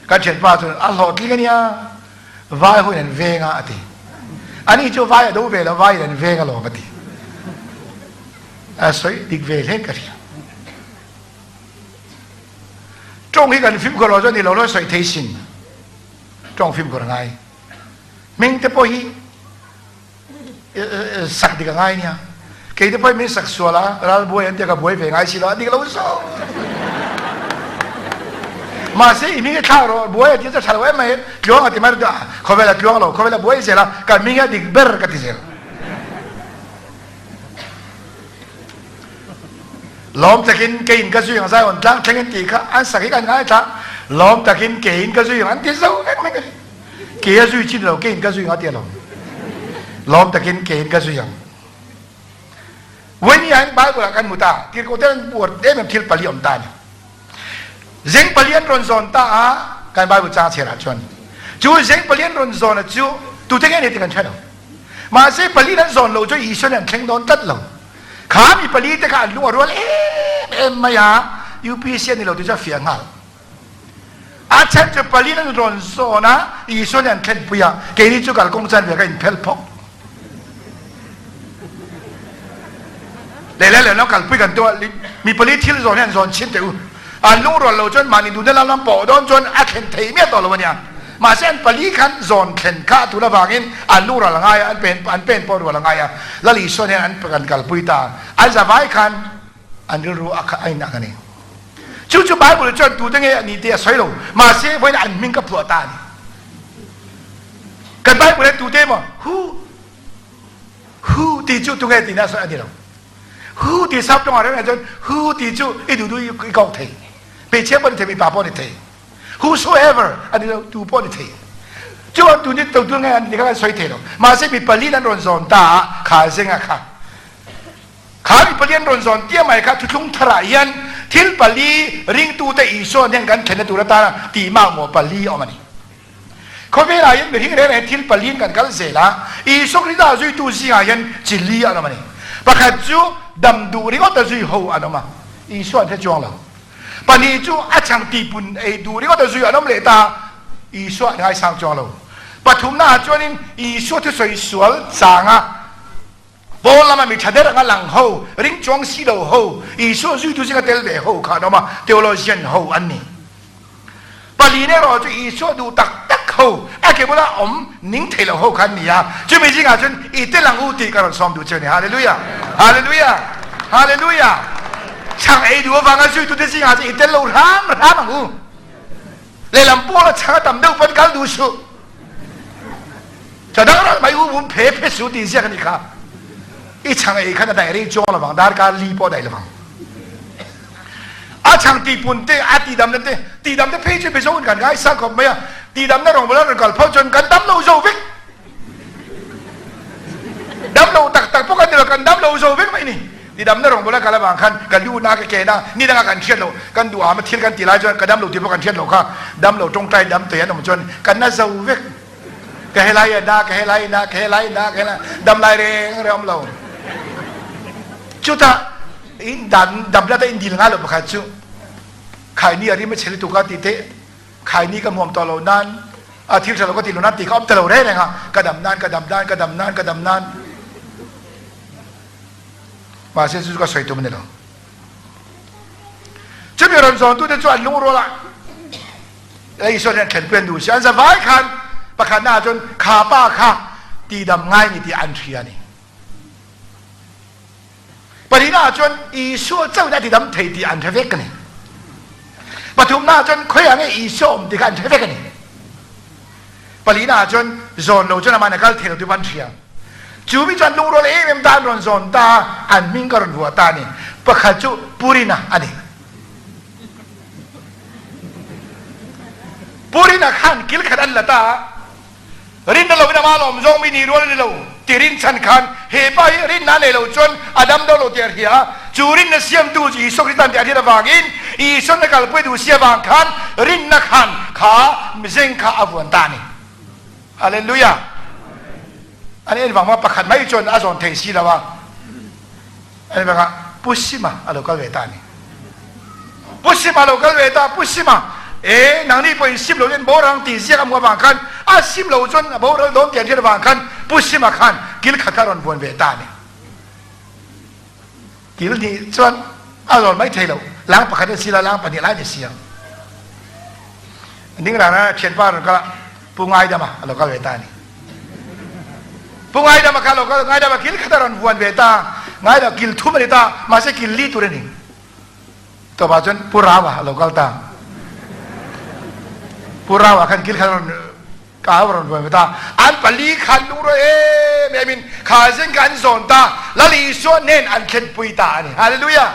kan thianpa cun a hlawhtling ania vai hui an veng ah ati ani cu vai a do ve lo vai an veng alawm ati a soi dik ve hle ka ria tong hi kan fimkhur lo chuan ni lo lo soi thei sin tong fimkhur ngai ming te pawh hi sak dik a ngai nia kei te pawh min sak sual a ral buai an tia ka buai ve ngai si lo a dik lo so mahse i hming i thlak rawh buai a ti chu tha lo em mai tluang a ti mai khawvel a tluang lo khawvel a buai zel a ka hming a dik ber ka ti zel Lawm takin keiin ka zui ang Zion tlang thleng an ti kha an sak hi kan ngaithla. Lawm takin keiin ka zui ang an ti zo vek mai ka ti. Kei a zui chin lo keiin ka zui ang a ti alawm. Lawm takin keiin ka zui ang. Vawiin hian Bible ah kan hmu ta tirhkoh ten an buar em em thil pali awm ta a ni. Zeng pali an rawn zawn ta a kan Bible chang chhiar ah chuan chu zeng pali an rawn zawn a chu tute nge ni ti kan hre lo. Mahse pali an zawn lo chu Isua nih an thleng dawn tlat lo. Kha mi pali te kha an lung a rual em em mai a, UPC an ni lo ti chu a fiah nghal. A chhan chu pali an rawn zawn a, Isua nih an thlenpui a, keini chu kalkawng chan ve ka inphel phawk. Leh leh leh lo kalpui kan tum a, mi pali thil zawn hi an zawn chin teh u. An lungrual lo chuan mahni duhna lam lam pawh dawn chuan a thlen thei miah tawh lo a nia. Mahse an pali khan zawn thlen kha a tun avangin an lungrual a ngai a, an pen an pen pawh rual a ngai a. Lal Isuan hian an kan kalpui ta a, an zavai khan an rilru a a inang a ni. Chu chu Bible chuan tute nge a ni tih a sawi lo, mahse vawiin an hming ka phuah ta a ni. Kan Bible hian tute emaw hu hu tih chu tunge tihna a sawi a ni lo. Hu ti sap tawng ah reng ahcun hu ti cu i duh duh i kok thei. Hmeichhia pawh ni thei, mipa pawh ni thei. Whosoever ani lo, tu pawh ni thei. Cu an tu nih tu tu ngai an ti kha kan soi thei lo. Mahse mi pali an rawn zawn ta ah kha zeng ah kha. Kha mi pali an rawn zawn tia mai kha thuthlung thar ah hian thil pali ringtu te Isua hian kan thlen na tur atana ti makmawh pali a awm ani. Khawvel ah hian mihring reng reng thil paliin kan kal zel a, Isua Krista zuitu zingah hian chi li an awm a ni. Pakhat chu dam duh ringawt a zui ho an awm a, Isua an hre chuang lo. Pahnih chu a chang tihpun ei duh ringawt a zui an awm leh ta a, Isua an ngaisang chuang lo. Pathumna ah chuanin Isua thusawi sual changa Paul lama mi tha der anga lang ho, ring chuang si lo ho, Isua zuitu zinga tel ve ho kha an awm a, theologian ho an ni. Palin erawh chu Isua duh tak tak ho, a ke bula awm ning thei lo ho kha an ni a, chumi zingah chuan i tel ang u tih ka rawn sawm duh che a ni. Hallelujah! Hallelujah! Hallelujah! Chhang ei duh avanga zuitute zingah chuan i tel lo hram hram ang u. Lehlam pawl a chhang a tam deuh pawn kal duh suh. Chadang ral mai u bum phe phe su ti ziak ani kha. I chhang ei khan a dai rei chuang lovang darkar li pawh dai lovang. A chhang ti pun te a ti dam na te ti dam te phei chu mizo in kan ngai sang khawp mai a ti dam na rawng bula rawn kal phawt chuan kan dam lo zo vek. Dam lo tak tak pawh kan ni lo kan dam lo zo vek mai ni. Ti dam na rawng bula kal avang khan ka lu na ka ke na ni danga kan hriat lo kan duh am a thil kan ti lai chuan ka dam lo ti pawh kan hriat lo kha dam lo tawngtai dam te an awm chuan kan na zo vek. Ka helai a na, ka helai na, ka helai na, ka helai dam lai reng reng awm lo. Chutah in dan dam la ta in dil ngai lo pakhat chu khaini a rim a chhe lutuk a ti te khaini ka hmuam tawh lo nan a thil tha lo ka ti lo nan ti kha awm ta lo reng reng a ka dam nan ka dam nan ka dam nan ka dam nan. Mahse chu chu ka sawi tum a ni lo. Chumi rawn zawntute chu an lungrual a, Isua hian thlenpui an duh si. An zavai khan pakhatna ah chuan kha pa kha tihdam ngai ni tih an hria a ni. Pahnihna ah chuan Isua chauhin a tidam thei tih an hre vek a ni. Pathumna ah chuan khawiah nge Isua awm tih kha an hre vek a ni. Palihna ah chuan zawn lo chuan amah in a kal thei lo tih pawh an hria. Chu mi chuan lungrual em em ta an rawn zawn ta a, an hming ka rawn vuah ta a ni. Pakhat chu Purina a ni. Purina khan kil khat an la ta a, rinna lovin amah lawm zawng mi ni rual a ni lo ti rinchhan khan he pa hi rinna a nei lo chuan a dam dawn lo tih a hria a, chu rinna siamtu chu Isua Krista an tih a hriat avangin Isuan a kalpui duh si avang khan rinna khan kha mizeng kha a vuan ta a ni. Hallelujah! An en vang pakhat mai chuan a zawn thei si lo a, an vang a Pu Sima a lo kal ve ta a ni. Pu Sima a lo kal ve ta, Pu Sima, e nangni pawhin sim lo hian boral tih ziak a hmuh avang khan a sim lo chuan a boral dawn tih an hriat avang khan Pu Sima khan kil khat kha a rawn vuan ve ta a ni. Kil hnih chuan a zawn mai thei lo, lang pakhat a si la, lang pahnih lai ni si ang. Ding rana thianpa rawn kal a, Pu Ngaidama a lo kal ve ta a ni. Pu Ngaidama kha a lo kal, Ngaidama kil khat a rawn vuan ve ta, Ngaidama kil thum a ni ta, mahse kil li tur a ni. Tawpah chuan Pu Rawa a lo kal ta. Pu Rawa khan kil khat a rawn ka a rawn vuan ve ta. An pali khan lungrual em em in kha zing kha an zawn ta, Lal Isua nen an thlenpui ta a ni. Hallelujah!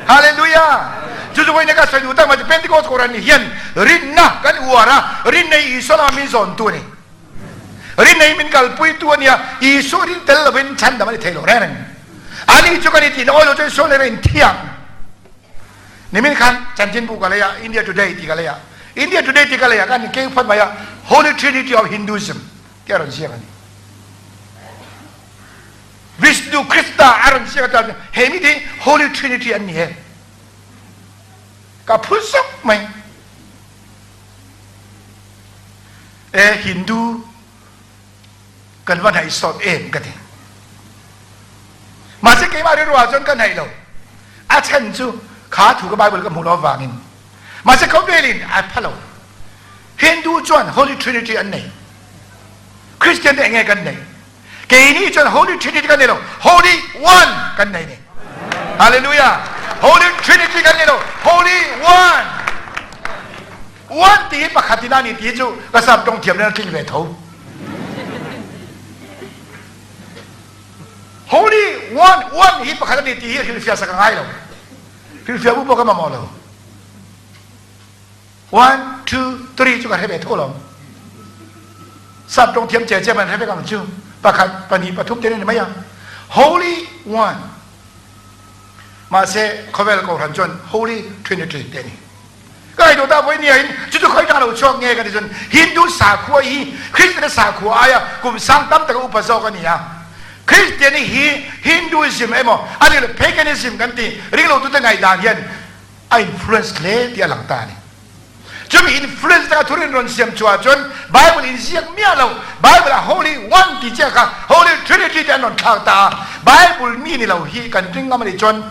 Hallelujah! Chu chu vawiin ka sawi duh tak mai chu Pentecost Kohhran ni hian rinna kan uar a, rinna hi Isua lama min zawntu a ni. Rinna hi min kalpuitu a nia, Isua rin tel lovin chhandam a ni thei lo reng reng. Ani chu kan intihna awi lo chuan Isua leh in thiang. Nimin khan chanchinbu ka lei a, India Today tih ka lei a. India Today tih ka lei ah khan keu phawt mai a, Holy Trinity of Hinduism tih a rawn ziak a ni. Vishnu Krishna a rawn ziak atan he mi te hi Holy Trinity an ni e. Ka phu zawk mai. E Hindu kan va hnaih sawt em ka ti. Mahse keimah rilru ah chuan ka hnaih lo. A chhan chu kha thu ka Bible ka hmuh lo avangin. Mahse khawvelin a pha lo. Hindu chuan Holy Trinity an nei. Christian te enge kan nei? Keini chuan Holy Trinity kan nei lo, Holy One kan nei ni. Hallelujah! Holy Trinity kan nei lo, Holy One. One ti hi pakhat in a ni ti chu ka sap tawng thiam nen a tling ve tho. Holy One, One hi pakhat a ni ti hi hrilhfiah sak a ngai lo. Hrilhfiah bu pawh ka mamawh lo. One, two, three chu ka hre ve tho lo. Sap tawng thiam che che man hre vek ang chu. Pakhat, pahnih, pathum te ni mai a. Holy One. Mahse khawvel kohhran chuan Holy Trinity te ni. Ka ngaihtuah ta vawi nia in chu chu khawi tang lo chhuak nge ka ti chuan Hindu sakhua hi Christian sakhua aia kum sang tam taka upa zawk a ni a. Christian hi Hinduism emaw a ni lo paganism kan ti ringlo tute ngaihdan hian a influence hle tih a lang ta a ni. Chumi influence taka thurin rawn siam chhuah chuan Bible in ziak miah lo, Bible a Holy One tih chiah kha Holy Trinity te an rawn thlak ta a, Bible mi ni lo hi kan ring ngam a nih chuan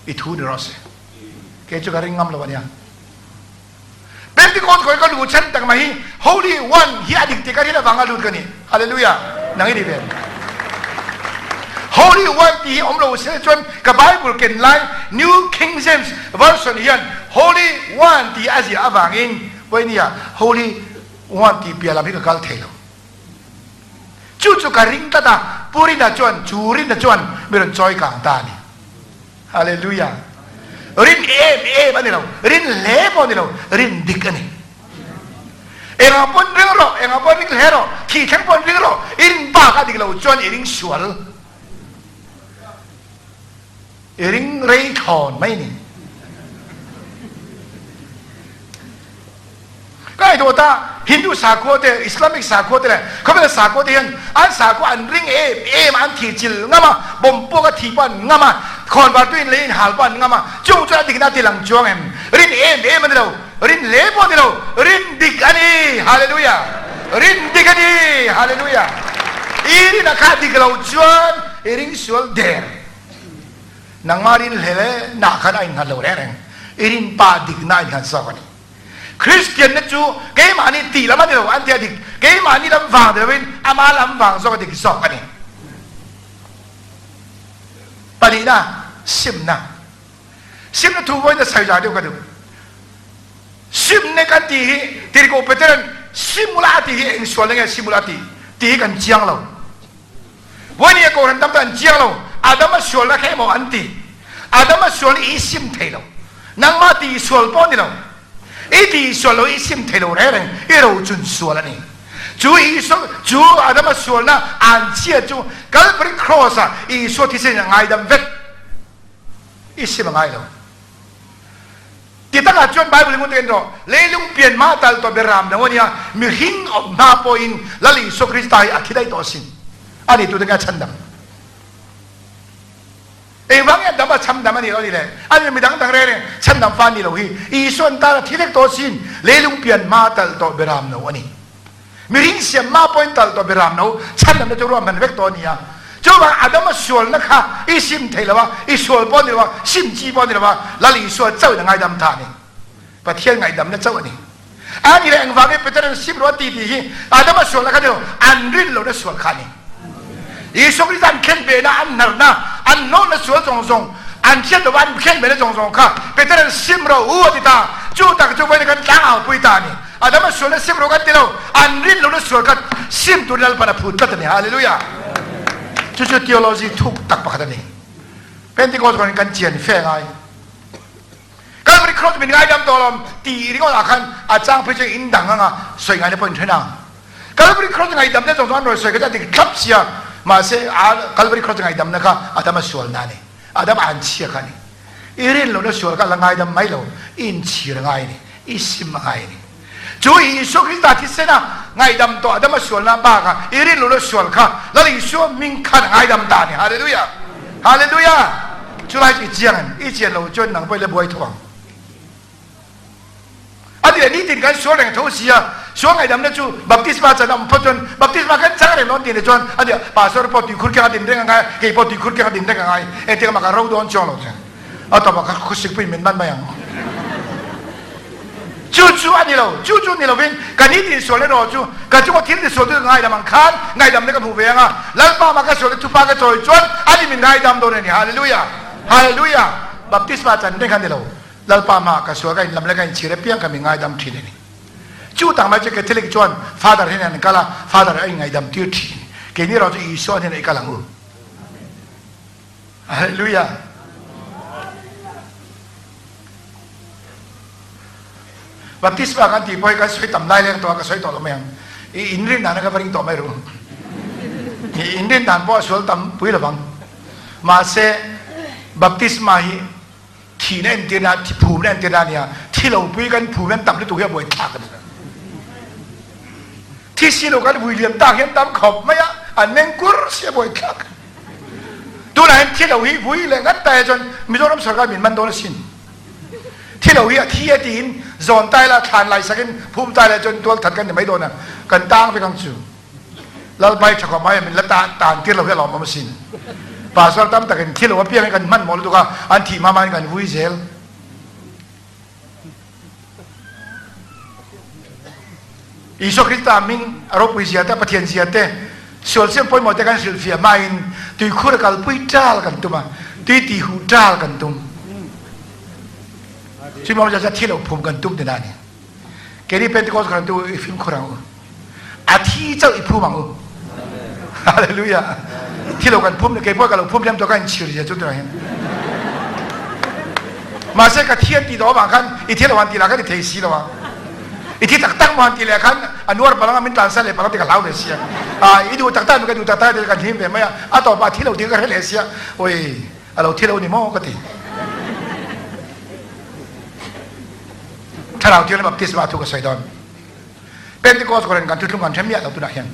i thu ni rawh se. Kei chu ka ring ngam lo a nia. Pentecost khawi ka luh chhan tak mai hi Holy One hi a dik tih ka rin avanga lut ka ni. Hallelujah! Nang i ni ve. Holy One tih hi awm lo se chuan ka Bible ken lai New King James Version hian Holy One tih a ziah avangin Pawihnia Holy One tih piah lam hi ka kal thei lo. Chu chu ka ring tlat a, Pu Rina chuan chu Rina chuan mi rawn chawi kang ta a ni. Hallelujah! Rin em em a ni lo, rin hle pawh a ni lo, rin dik a ni. Engah pawn ring rawh, engah pawn ring hle rawh, thih thleng pawn ring rawh, i rin bak a dik lo chuan i ring sual. I ring rei thlawn mai ni. Ka ngaihtuah ta, Hindu sakhua te, Islamic sakhua te leh khawvela sakhua te hian an sakhua an ring em em a, an thih chil ngam a, bomb pawk a thih pawh an ngam a, khawnvar tuiin lei in hal pawh an ngam a, chung chuan a dikna a ti lang chuang em? Rin em em a ni lo, rin hle pawh a ni lo, rin dik a ni! Hallelujah! Rin dik a ni! Hallelujah! I rin a kha dik lo chuan i ring sual der. Nangmah rin hlel e na khan a innghat lo reng reng. I rin pa dikna a innghat zawk a ni. Kristianna chu keimahni tih lam a ni lo, an ti a dik. Keimahni lam vang ni loin ama lam vang zawk a dik zawk a ni. Pahnihna, simna. Simna thu vawiin a sawi zai deuh ka duh. Simna kan tih hi Tirhkoh Petera'n simula a tih hi eng sualna nge simula a tih tih hi kan chiang lo. Vawiin a Kohhran tam tak an chiang lo. Adama sualna kha emaw an ti. Adama sual hi i sim thei lo. Nangmah tih sual pawh ni lo. I tih sual lo i sim thei lo reng reng. I rochun sual a ni. Chu Isua, chu Adama sualna an chhia chu Kalvari Cross ah Isua thisen in a ngaidam vek. I sim a ngai lo. Ti takah chuan Bible in ngun takin rawh, leilung pian mah tal tawh beram lo a nia, mihring awm hma pawhin Lal Isua Krista hi a thi daih tawh asin. Ani tute nge a chhandam? Engvang nge dam a chhandam a nih loh ni le? Ani midang dang reng reng chhandam fa a nih loh hi. Isua an tan a thi vek tawh asin, leilung pian hma tal tawh beram lo a ni. Mihring siam mah pawhin tal tawh beram no chhandamna chu ruahman vek tawh a ni a. Chuvang Adama sualna kha i sim thei lo a, i sual pawh a ni lo a, sim chi pawh a ni lo a, Lal Isua chauhin a ngaidam tha a ni. Pathian ngaihdamna chauh a ni. A ni le engvangin Peter-a'n sim rawh a ti tih hi Adama sualna kha ni lo, an rin lohna sual kha a ni. Isua Krista an khen behna, an hnarna, an hnawhna sual zawng zawng, an hriat lova an khen behna zawng zawng kha Peter-a'n sim rawh u a ti ta. Chu tak chu vawiin kan tlangau pui ta a ni. Adama sualna sim rawh kan ti lo, an rin lohna sual kha sim turin Lalpan a phut tlat a ni. Hallelujah! Chu chu theology thuk tak pakhat a ni. Pentecost kawngin kan chian fe ngai. Calvary Cross min ngaidam tawh lawm tih ringawt ah khan a chang phei chu in dang anga sawi ngaina pawh in then ang. Calvary Cross ngaihdam te zawng zawng an rawn sawi kha chu a dik thlap sia, mahse a Calvary Cross ngaihdamna kha Adama sualna a ni, Adama an chhia kha a ni. I rin lohna sual kha a la ngaidam mai lo, i inchhir a ngai a ni, i sim a ngai a ni. Chu Isua Krista thisena ngaihdam tawh Adama sualna bakah i rin lohna sual kha Lal Isua hming khan a ngaidam ta a ni. Hallelujah! Hallelujah! Chulai chu i chiang em? I chian lo chuan nang pawh i la buai tho ang. A ti leh nitin kan sual reng tho si a, sual ngaihdamna chu baptisma chan a awm phawt chuan baptisma kan chang reng dawn tih leh chuan a ti a, pastor pawh tuikhur keng a din reng a ngai, kei pawh tuikhur keng a din reng a ngai, engtik amah ka ro dawn chuang lo chuan a tawpah ka khawsik pui min man mai ang. Chu chu a ni lo, chu chu ni lovin ka nitin sual erawh chu ka chunga thil ti sual tu ka ngaidam ang khan ngaihdamna ka hmuh ve ang a, Lalpa mah ka sualna thupa ka chawi chuan ani min ngaidam dawn a ni. Hallelujah! Hallelujah! Baptisma chan reng kha ni lo. Lalpa hmaah ka sual ka inlam leh ka inchhir apiang kha min ngaidam thin a ni. Chu tak mai chu Catholic chuan Father hian an kal a, Father a inngaidam tir thin. Keini erawh chu Isua hnenah i kal ang u. Hallelujah! Baptisma kan tih pawh hi kan sawi tam lai leng tawh a, ka sawi tawh lo mai ang. I inrin dan a ka va ring tawh mai ru. I inrin dan pawh a sual tam pui lovang. Mahse, baptisma hi Thihna entirna, thi phumna entirna a nia, thi lo pui kan phum hian tam lutuk hi a buai thlak a ni. Thi si lo kan vui liam tak hian tam khawp mai a, an meng kur si a buai thlak. Tunah hian thi lo hi vui leh ngat ta chuan Mizoram sarkar min man dawn asin. Thi lo hi a thi a tiin zawn tai la thlan lai sakin phum tai la chuan tual that kan ni mai dawn a, kan tang vek ang chu. Lalpai tha khawp mai a min la tan tir lo hi a lawmawm asin. Pastor tam takin thi lo apiang hi kan hmanhmawh lutuk a, an thih hma hmain kan vui zel. Isua Krista hming a ropui zia te, Pathian zia te, sual siam pawimawh te kan hrilhfiah hmain tuikhur a kalpui ṭal kan tum a, tui tihhuh ṭal kan tum. Chumi awmzia chu thi lo phum kan tum tina a ni. Keini Pentecost kan tu i fimkhur ang u. A thi chauh i phum ang u. Hallelujah. Thi lo kan phum kei pawh ka lo phum hliam tawh ka inchhir zia chu tunah hian. Mahse ka thi an ti tawh avang khan i thi lo han ti lah khan i thei si lo a. I thi tak tak maw han ti leh khan a nuar palang a min tlansan leh palang ti ka hlau ve sia. A i duh tak tak mi ka duh tak tak ti kan hlim ve mai a. A tawpah thi lo ti ka hre leh sia. Oi a lo thi lo ni maw ka ti. Thlarau Thianghlim baptisma thu ka sawi dawn. Pentecost kawrin kan thuthlung kan hrem miah lo tunah hian.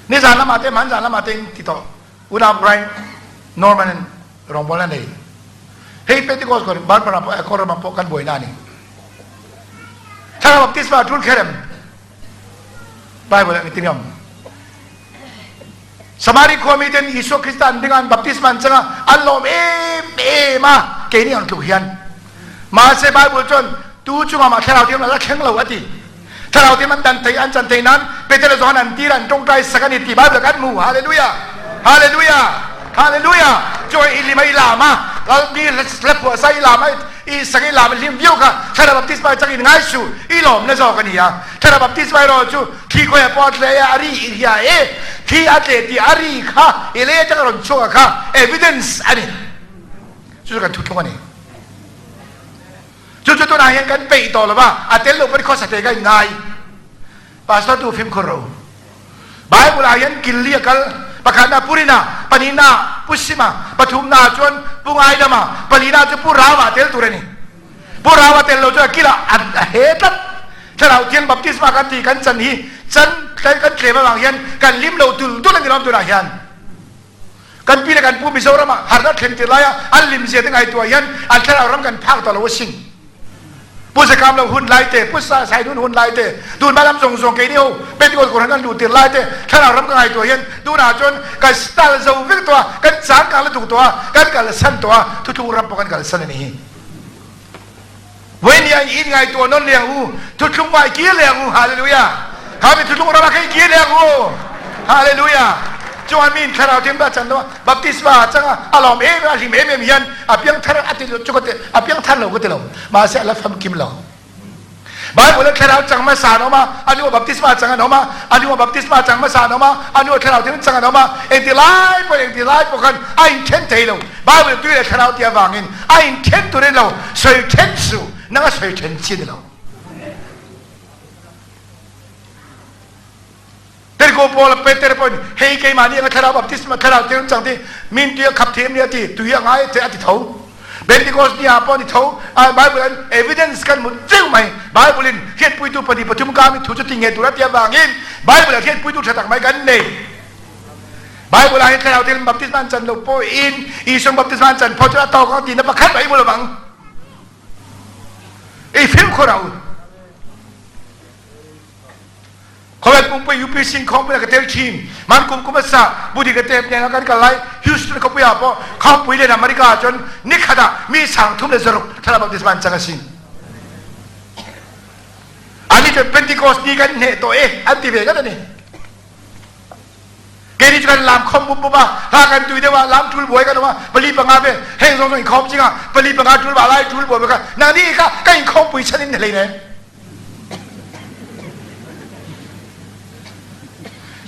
Nizan lamah te hmanzan lamah te in ti tawh unau Brian Norman in rawngbawlna nei. Hei Pentecost kawrin Barbara pawh Ekor ramah pawh kan buaina a ni. Thlarau baptisma tul kher em? Bible ah engtin nge awm? Samari khua miten Isua Krista an ring a, an baptisma an chang a, an lawm em em a, keini ang tluk hian. Mahse Bible chuan tu chungah mah Thlarau Thianghlim a la thleng lo a ti. Thlarau Thianghlim an dan thei, an chan thei nan Peter le Johan an tir a, an tawngtai sak a ni tih Bible ah kan hmu. Hallelujah! Hallelujah! Hallelujah! Chuan i lim a i lam a, Lal mi hla phuah sa i lam a, i sak i lam i hlim viau kha Thlarau baptisma chang in ngai suh, i lawmna zawk a ni a. Thlarau baptisma erawh chu Thi khawi ah pawh a tle a, a ri i hria e. Thi a tle tih a ri kha i lei atanga rawn chhuak a kha evidence a ni. Chu chu kan thuthlung a ni. Chu chu tunah hian kan peih tawh lo va, a tel lo pawn khawsa thei ka inngai. Pastor tu fimkhur ro. Bible ah hian kil li a kal. Pakhatna Pu Rina, pahnihna Pu Sima, pathumna chuan Pu Ngaidama, palina chu Pu Rama tel tur a ni. Pu Rau a tel lo chu a kilah a he tlat. Thlarau Thiang baptisma kan ti kan chan hi chan kan tlem avang hian kan lim lo tul tul a ni lawm tunah hian. Kan pi le kan pu Mizoram ah harnak thlen tir lai ah an lim zia te ngaihtuah hian an thlarau ram kan phak tawh lo asin. Pu Zakam lo hun lai te, Pu Sa Sai Nun hun lai te, tun hma lam zawng zawng keini ho Pentecost Kohhran kan luh tir lai te thlarau ram ka ngaihtuah hian tunah chuan kan style zo vek tawh a, kan changkang lutuk tawh a, kan kalsan tawh a, thuthlung ram pawh kan kalsan a ni hi. Vawinia in ngaihtuah nawn leh ang u, thuthlung ah i kir leh ang u. Hallelujah. Kha mi thuthlung ram ah khan i kir leh ang u. Hallelujah. Chuan mi in thlarau thiam dah chan lo baptisma a chang a, a lawm em a hlim em em hian a piangthar a ti chu ka ti a piangthar lo ka ti lo. Mahse a la famkim lo. Bible ah thlarau chang hmasa an awm a, a hnuah baptisma chang an awm a, a hnuah baptisma chang hmasa an awm a, a hnuah thlarau thianghlim chang an awm a, engti lai pawh engti lai pawh khan a inthen thei lo. Bible tui leh thlarau tih avangin a inthen tur in lo sawi then suh, nang a sawi then chi a ni lo. Terko Paul Peter pawhin hei keimahni anga thlarau baptisma thlarau thianghlim chang ti min tui a khap thiam ni a ti tui a ngai a ti tho. Pentecost ni ah pawh ni tho Bible an evidence kan hmu cheu mai Bible in hriatpuitu pahnih pathum ka mi thu chu ti nge tur a ti avangin Bible ah hriatpuitu tha tak mai kan nei. Bible ah hian thlarau thianghlim baptisma an chan lo pawhin Isua baptisma an chan phawt chu a tawk ang tihna pakhat mah i hmu lo vang. I fimkhur a u. Khawvel pumpui UPC inkhawmpui ah ka tel thin. Man kum kum hmasa Budi ka tep nen a kan kal lai Houston khawpui ah pawh khawmpui len America ah cun nikhat ah mi sang thum le zaruk thlarau baptisma an cang a si. Ani cu Pentecost ni kan hneh tawh e an ti ve ngat ani. Keini cu kan lam khom bup bup a hla kan tui deuh ah lam tul buai kan um a pali panga ve heng zong zong in khom cing ah pali panga tul ba lai tul buai ka nang ni ka ka in khom pui chan in hlei ne.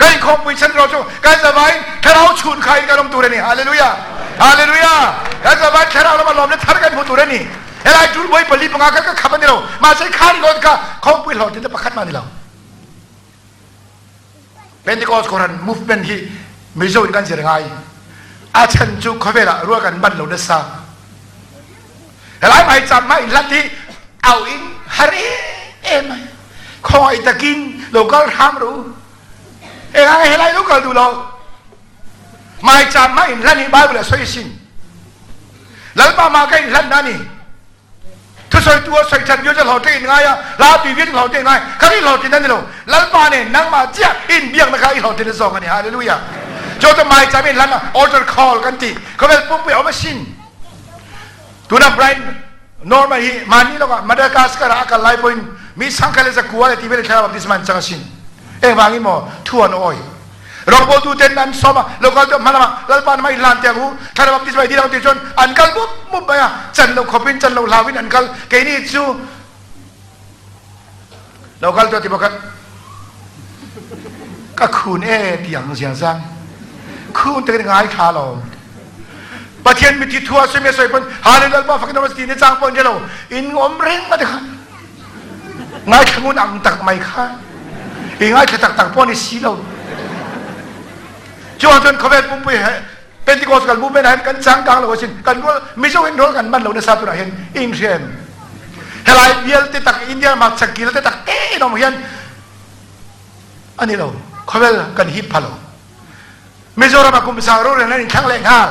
Kan inkhawmpui chan ro chu kan zavai thlarau chhun kha in kan um tur ani. Hallelujah. Hallelujah. Kan zavai thlarau lama lawm le thar kan hmu tur ani. Helai tul boi pali panga kha ka khap ani lo. Mahse khan got kha khawmpui hlawh tin te pakhat ma ni lo. Pentecost Kohhran movement hi Mizo in kan zir ngai. A chan chu khawvel ah rual kan ban lo nasa. Helai mai cham ma in hlat hi au in har em em mai. Khawngaih takin lo kal hram ru. Engai helai lo kal du lo. Mai cham ma in hlan hi Bible a soi sin. Lalpa ma ka in hlan na ni. Thusawitu a sawi that viau chu hlawhtling in ngai a, hla tui viau chu hlawhtling in ngai. Kha i hlawhtlin a ni lo. Lalpa nen nangmah chiah i inbiakna kha i hlawhtlin a zawk a ni. Hallelujah. Chu chu maicham in hlan a altar call kan ti. Khawvel pumpui a awm asin. Tuna Brian Norman hi mahni lawkah Madagascar ah a kal lai pawhin mi sangkhat le zakua le ti vel thlarau baptisma an chang asin. Engvangin maw thu an awi. Rawngbawltu ten an sawm a, lo kal deuh hma lamah Lalpa nama i hlan te ang u, thlarau baptisma i dil ang ti chuan an kal mup mup mai a, chan lo khawpin chan lo hlauin an kal. Keini chu lo kal tuah ti bawk ka khun e ti ang ziang zang khun te kan ngai thla lo. Pathian mithi thu a soi me soi pon Hallelujah Lalpa fakin awm ti ni chang pon lo in awm reng ma te kha Ngaithla ngun ang tak mai kha i ngaithla taktak pawh ni si lo. Cu ahcun khawvel pumpui he Pentecost kal movement ah hin kan cangkang lo asin kan rual Mizo hin rual kan man lo nasa tunah hin in hrem. Helai vialte tak India mak chakil te tak te in om hian ani lo khawvel kan hip pha lo. Mizoram ah kum sang rorel an in thlang leh nghal.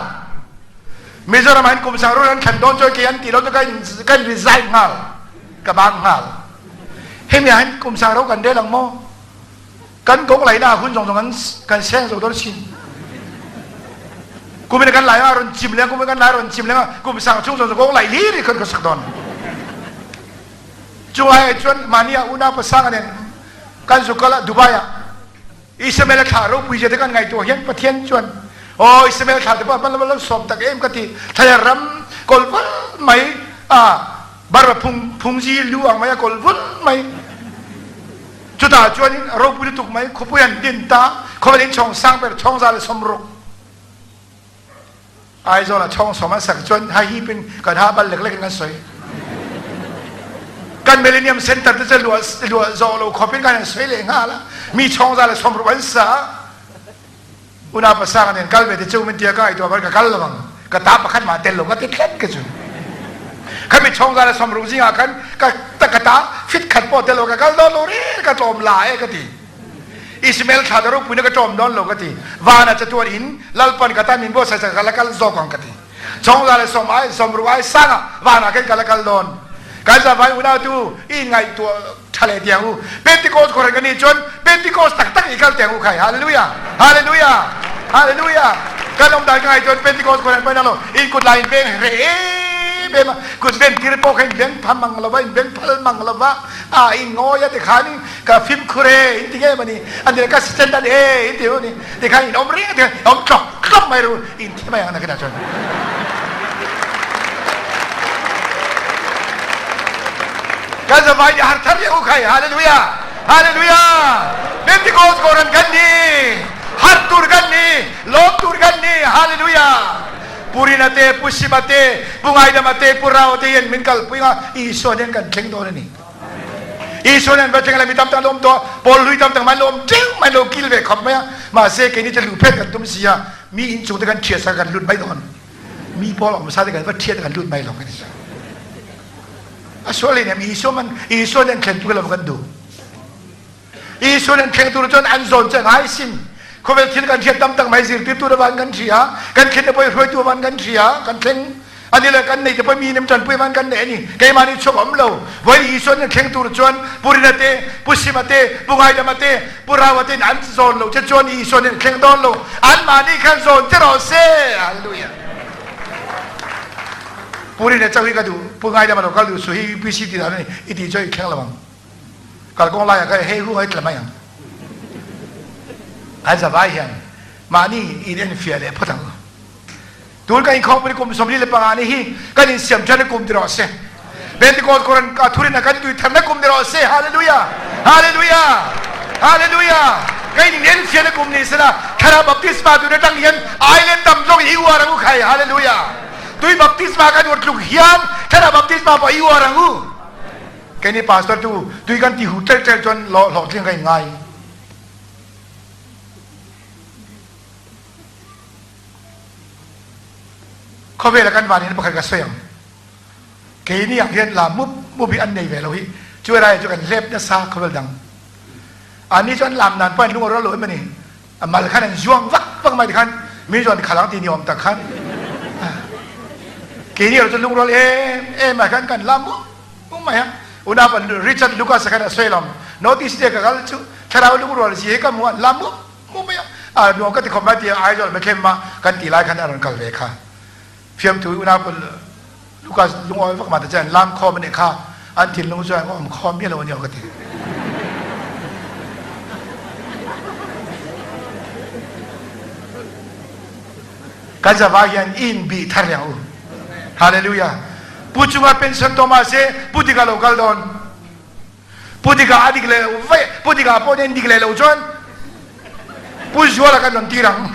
Mizoram ah hin kum sang rorel an thlan dawn chuan kei an ti lo chu kan resign nghal. Ka bang nghal. Hemi ah hin kum sang ro kan rel ang maw? Kan kong lai na hun zong zong kan seng zo dawn sin. Kumin kan lai a rawn chim leng, kumin kan lai a rawn chim leng a, kum sang chung zawng kawng lai hlir hi kan ka sak dawn. Chu ai chuan mahni ah unau pasanga nen kan zu kal a Dubai ah Ismael a thlah ropui zia te kan ngaihtuah hian Pathian chuan aw Ismael thlah te pawh lo sawm tak em ka ti thlaler ram kawl vul mai a barva phung phungzi lu ang mai a kawl vul mai chutah chuan in ropui lutuk mai khawpui an din ta khawvel in chhawng sang ber chhawng za le 60 Aizawl ah chhawng sawm an sak chuan ha hip in kan ha bal lek lek in kan sawi. Kan Millennium Center te cu luah luah zawh lo khop in kan an sawi leh hnga la. Mi chhawng za le 60 an sa. Una pasang nen kal ve te chu min tia ka ngaihtuah ban ka kal lovang. Ka ta pakhat ma tel lo ka ti tlat ka chu. Khan mi chhawng za le 60 zing ah khan ka ta ka ta fit khat pawh tel lo ka kal dawn lo re ka tlawm la e ka ti. Ismael thla te ropui na ka ṭawm dawn lo ka ti. Van ah chatuan in Lalpan ka tan min buatsaih sak ka la kal zawk ang ka ti. Chawngza le sawm ai sawmruk ai sang ah van ah khin ka la kal dawn. Kan zavai unau tu i ngaihtuah ṭha leh tiang u. Pentecost khuahren kan nih cun Pentecost taktak i kal tiang u khai. Hallelujah! Hallelujah! Hallelujah! Kan um dan ka ngai cun Pentecost khuahren poi na lo in kut lai in beng re em em a kut ben tir pawh kha in beng pha mang lova in beng phal mang lova a in ngawi a ti khan in ka fimkhur e in ti nge mani an ti ka standard e in ti ni ti khan in om reng ti om tlok tlok mai ru in thi mai ang na kina chuan kan zavai ni har thar u khai hallelujah hallelujah Pentecost koran kan ni har tur kan ni lom tur kan ni hallelujah purina te pusima te pungaidama te purao te yen min kal puinga Isua nen kan thleng dawn ani Isua nen va thleng la mi tam tak an awm tawh pawl hlui tam tak mai an awm teuh mai lo kil ve khawp mai a mahse keini chu luh phet kan tum si a mi inchung te kan thiat sa kan lut mai dawn mi pawl awm sa te kan va thiat kan lut mai lo kan ti a sual in em Isua man Isua nen thlen tu lo kan duh Isua nen thleng tur chuan an zawn che ngai sin khawvel thil kan hriat tam tak mai zirtirtu te van kan hria kan thlen te pawh hruaitu van kan hria kan thleng ani le kan nei te pawh mi nim tanpui van kan nei ani keimah ni chuak awm lo voi Isua nen thleng tur chuan Purina te Pusima te Pungaidama te Purawa te an zawn lo che chuan Isua nen thleng dawn lo an mahni khan zawn che rawh se hallelujah Purina chau hi ka duh Pungaidama lo kal duh su hi UPC ti dan ani i ti chu i thleng lo ang Kalkawng laiah khan hei hu ngai tla mai ang. An zavai hian mahni in enfiah leh phawt ang. Tun kan inkhawmpui kum 45 ni hi kan insiam than kum ti rawh se. Pentecost Koran ka thurin a kan tui tharna kum ni rawh se. Hallelujah! Hallelujah! Hallelujah! Kan in enfiahna kum ni sela thlarau baptisma tun atang hian island tam zawk i uar ang u khai. Hallelujah! Tui baptisma kan uar tluk hian thlarau baptisma pawh i uar ang u. Keini pastor tu tui kan ti hu tel tel chuan hlawhtling ka in ngai. Khawvel a kan van in pakhat ka sawi ang. Keini ang hian la mup mup hi an nei ve lo hi. Chu rai chu kan hlep nasa khawvel dang. Ani chuan lam nan pawh an lung a rual lo em ani. A mal khan an zuang vak vak mai ti khan mi chuan khalang ti ni awm tak khan. Keini ro chu lungrual em em mai khan kan lam mup mup mai a. Unau Richard Lucas khan a sawi lawm. Notice te ka kal chu thlarau lungrual zi hi ka hmu an lam mup mup mai a. A nuam ka ti khawp mai ti Aizawl Bethlehem ah kan ti lai khan a rawn kal ve kha. Fiamthu unau Lucas lungawi vak ma te chuan lam khawm anih kha an thinlung chuan ka awm khawm miah lo ania ka ti. Kan zavai hian in bih thar leng u. Hallelujah. Pu chunga pension to ma se pu dika lo kal dawn. Pu dika a dik le vai pu dika pawh nen dik le lo chuan pu zuala kan rawn tir ang.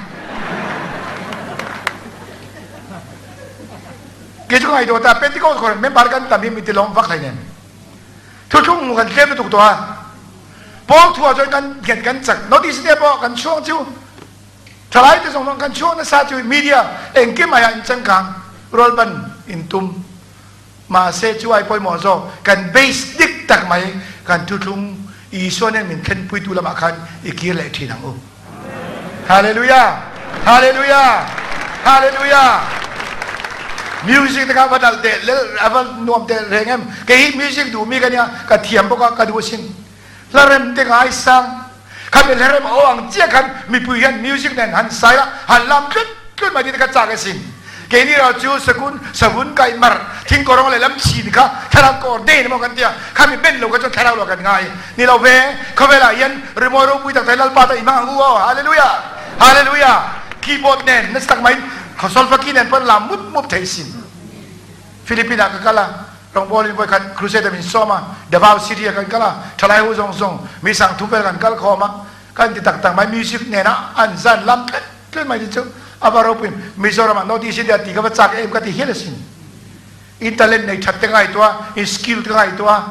Kei chu ka ngaihtuah ta Pentecost khawh member kan tam hi mi tilawm vak hlei nem. Thuthlung kan tlem lutuk tawh a. Pawl thu ah chuan kan nghet kan chak notice te pawh kan chhuang chu thalai te zawng kan chhuang nasa chu media engkim ai ah in changkang rualban in tum mahse chu ai pawimawh zawk kan base dik tak mai kan thuthlung Isua nen min thlenpuitu lamah khan i kir leh thin ang u. Hallelujah! Hallelujah! Hallelujah! Music te kha va dal teh lel a va nuam teh reng em. Kei hi music duh mi ka nia, ka thiam bawk a, ka duh asin. Hla rem te ngai sang. Khami hla rem aw ang chiah khan mipui hian music nen han sai la, han lam tlut. tlun mai ti ka chak asin. Keini ro chu sakun savun kai mar thing korong le lam chin kha thlarau kor den emaw kan tia khami ben lo kha chuan thlarau lo kan ngai ni lo ve. Khawvelah hian rimawi ropui tak tak Lalpa ta i hmang ang u aw. Hallelujah! Hallelujah! Keyboard nen nasa tak maiin solfa key nen pawn lam mup mup thei sin. Philippine ah ka kal a, rawngbawlin vawikhat crusade ah min sawm a, Davao City ah kan kal a, thalai ho zawng zawng mi sang thum vel kan kal khawm a, kan ti tak tak mai music nena an zan lam tlet tlet mai te chu a va ropui Mizoram ah North East India ti ka va chak em ka ti hial asin. In talent nei that te ngaihtuah, in skill te ngaihtuah,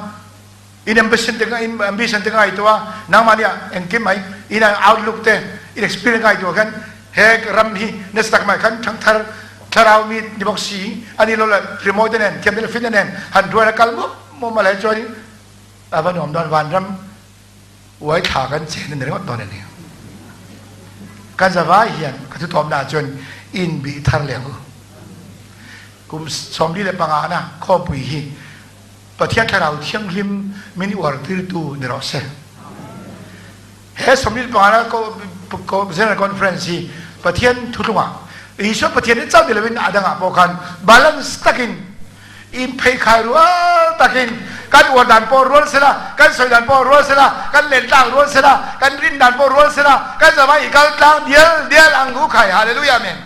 in ambition te in ambition te ngaihtuah, nangmah nia engkim mai in outlook te in experience ngaihtuah khan he ram hi nasa tak mai khan thangthar thlarau mi ni bawk si ani lo la rimawi te nen thiam te leh fit te nen han rual a kal mup mup malai chuan a va nuam dawn vanram Uai thla kan chen a ni ringawt dawn a ni. Kan zavai hian ka thutawmna ah chuan in bih thar leh ang u. Kum 45 na khawmpui hi Pathian Thlarau Thianghlim min uar tirtu ni rawh se. He 45 na General Conference hi Pathian thuthlungah Isua Pathian hi chauh ni loin a dangah pawh khan balance takin In pheikhai rual takin kan uar dan pawh rual sela, kan sawi dan pawh rual sela, kan len tlang rual sela, kan rin dan pawh rual sela, kan zavai i kal tlang dial dial ang u khai. Hallelujah Amen.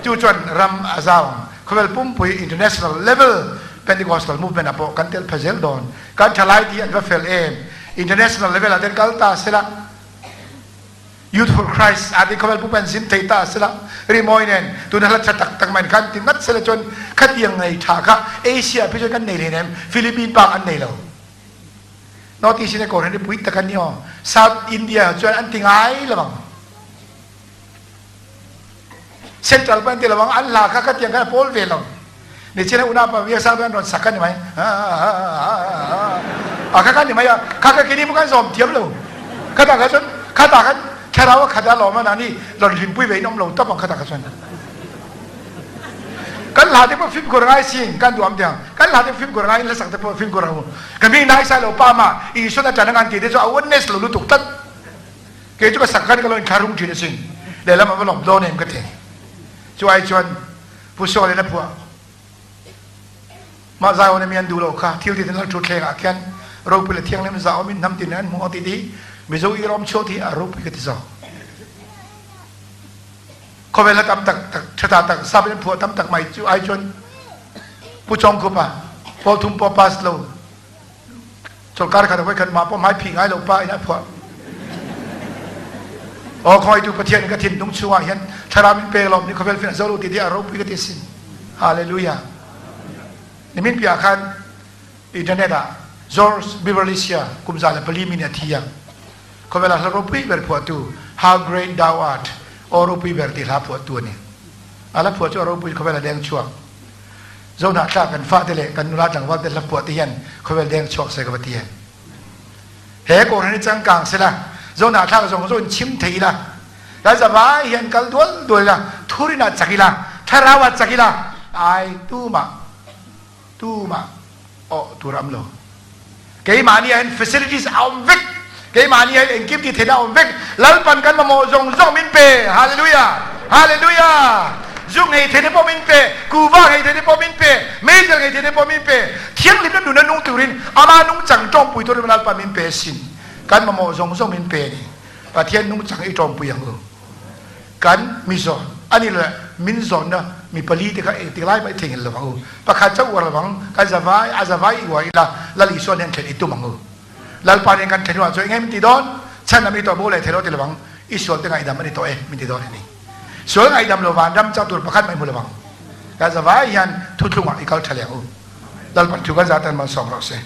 Chu chuan ram a zau ang. Khawvel pumpui international level Pentecostal movement ah pawh kan tel pha zel dawn. Kan thalai tih an va fel em. International level ah ten kal ta sela. Youth for Christ ati khawvel pu pan zin thei ta sela rimawi nen tuna hla tha tak tak man khan ti ngat sela chuan khatiang ngei tha kha Asia phi chuan kan nei hleinem Philippine bak an nei lo North East in kawr hi pui tak an ni aw South India chuan an ti ngai lovang Central pan ti lovang an hla kha khatiang khan a pawl ve lo ni china una pa via sa an ron sak kan ni mai a kha kan ni mai a kha kha kini mu kan zom thiam lo kha ta kha chuan kha ta khan thlarau a khat a lawm a nani lon hlim pui ve in om lo tawp ang kha ta kha chuan kan hla te pawh fimkhur ngai sin kan duam tiang kan hla te fimkhur ngai in hla sak te pawh fimkhur ang ka mi nai sai lo pa ma Isua na ṭan a ngan ti te chu awareness lo lutuk tlat kei chu ka sak khan ka lo in thlarung ṭhin asin lehlam a va lawm dawn em ka ti chu ai chuan Pu Sawl in a phuah. Mah Zion i mi an duh lo kha thil ti lal ṭhutthleng ah khin ropui le thianghlim za um in hnam tin an hmuh ang ti ti Mizo i rom chuak ti a ropui ka ti zawk. Khawvel a tam tak tak ṭhata tak sap in an phuah tam tak mai cu ai cun Pu Chong Khup ah pawl thum paw pass lo Chawlkar khat a voi khat mah pawh hmai phih ngai lo pa in a phuah. Aw khawitu Pathian in ka thinlung chungah hian thlarau min pek lawm ni khawvel fin a zo lo ti ti a ropui ka ti sin. Hallelujah. Nimin pi ah khan internet ah George Beverly Sia kum 104 mi nih a thi a. Khawvel ah hla ropui ber phuahtu How Great Thou Art aw ropui ber ti hla phuahtu a ni. A hla phuah cu a ropui khawvel a deng chuak. Zohnahthlak kan fate le kan nula tlangval te hlaphuah te hian khawvel deng chuak se ka va ti em. He kawhhran hi changkang sela Zohnahthlak zong zong in chim thei ila kan zavai hian kal dual dual ila thurin ah cak ila thlarau ah cak ila ai tumah tumah awh tur am lo. Keimah nih ahhin facilities a um vek. Keimah nih ahhin engkim ti theihnak a um vek. Lalpan kan mamawh zong zong min pe. Hallelujah. Hallelujah. Zu ngei thei te pawh min pe. Kuva ngei thei te pawh min pe. Meizel ngei thei te pawh min pe. Thianghlim na nun a nung turin ama nungchang ṭawmpui turin Lalpan min pe sin. Kan mamawh zong zong min pe ni. Pathian nungchang i ṭawmpui ang u. Kan mi zawn ani le min zawnna mi pali te kha engtik lai mah i theihnghilh lovang u. Pakhat chauh uar lovang kan zavai a zavai i uar ila Lal Isua nen then i tum ang u. Lalpa nen kan then hnuah chuan eng nge min ti dawn? Chhan lam i tawh bo leh thei lo ti lovang i sual te ngaihdam ani tawh e min ti dawn a ni. Sual ngaihdam lo van ram chang tur pakhat mah i hmu lovang. Kan zavai hian thuthlungah i kal tha leh ang u. Lalpan thu kan za tan malsawm rawh se.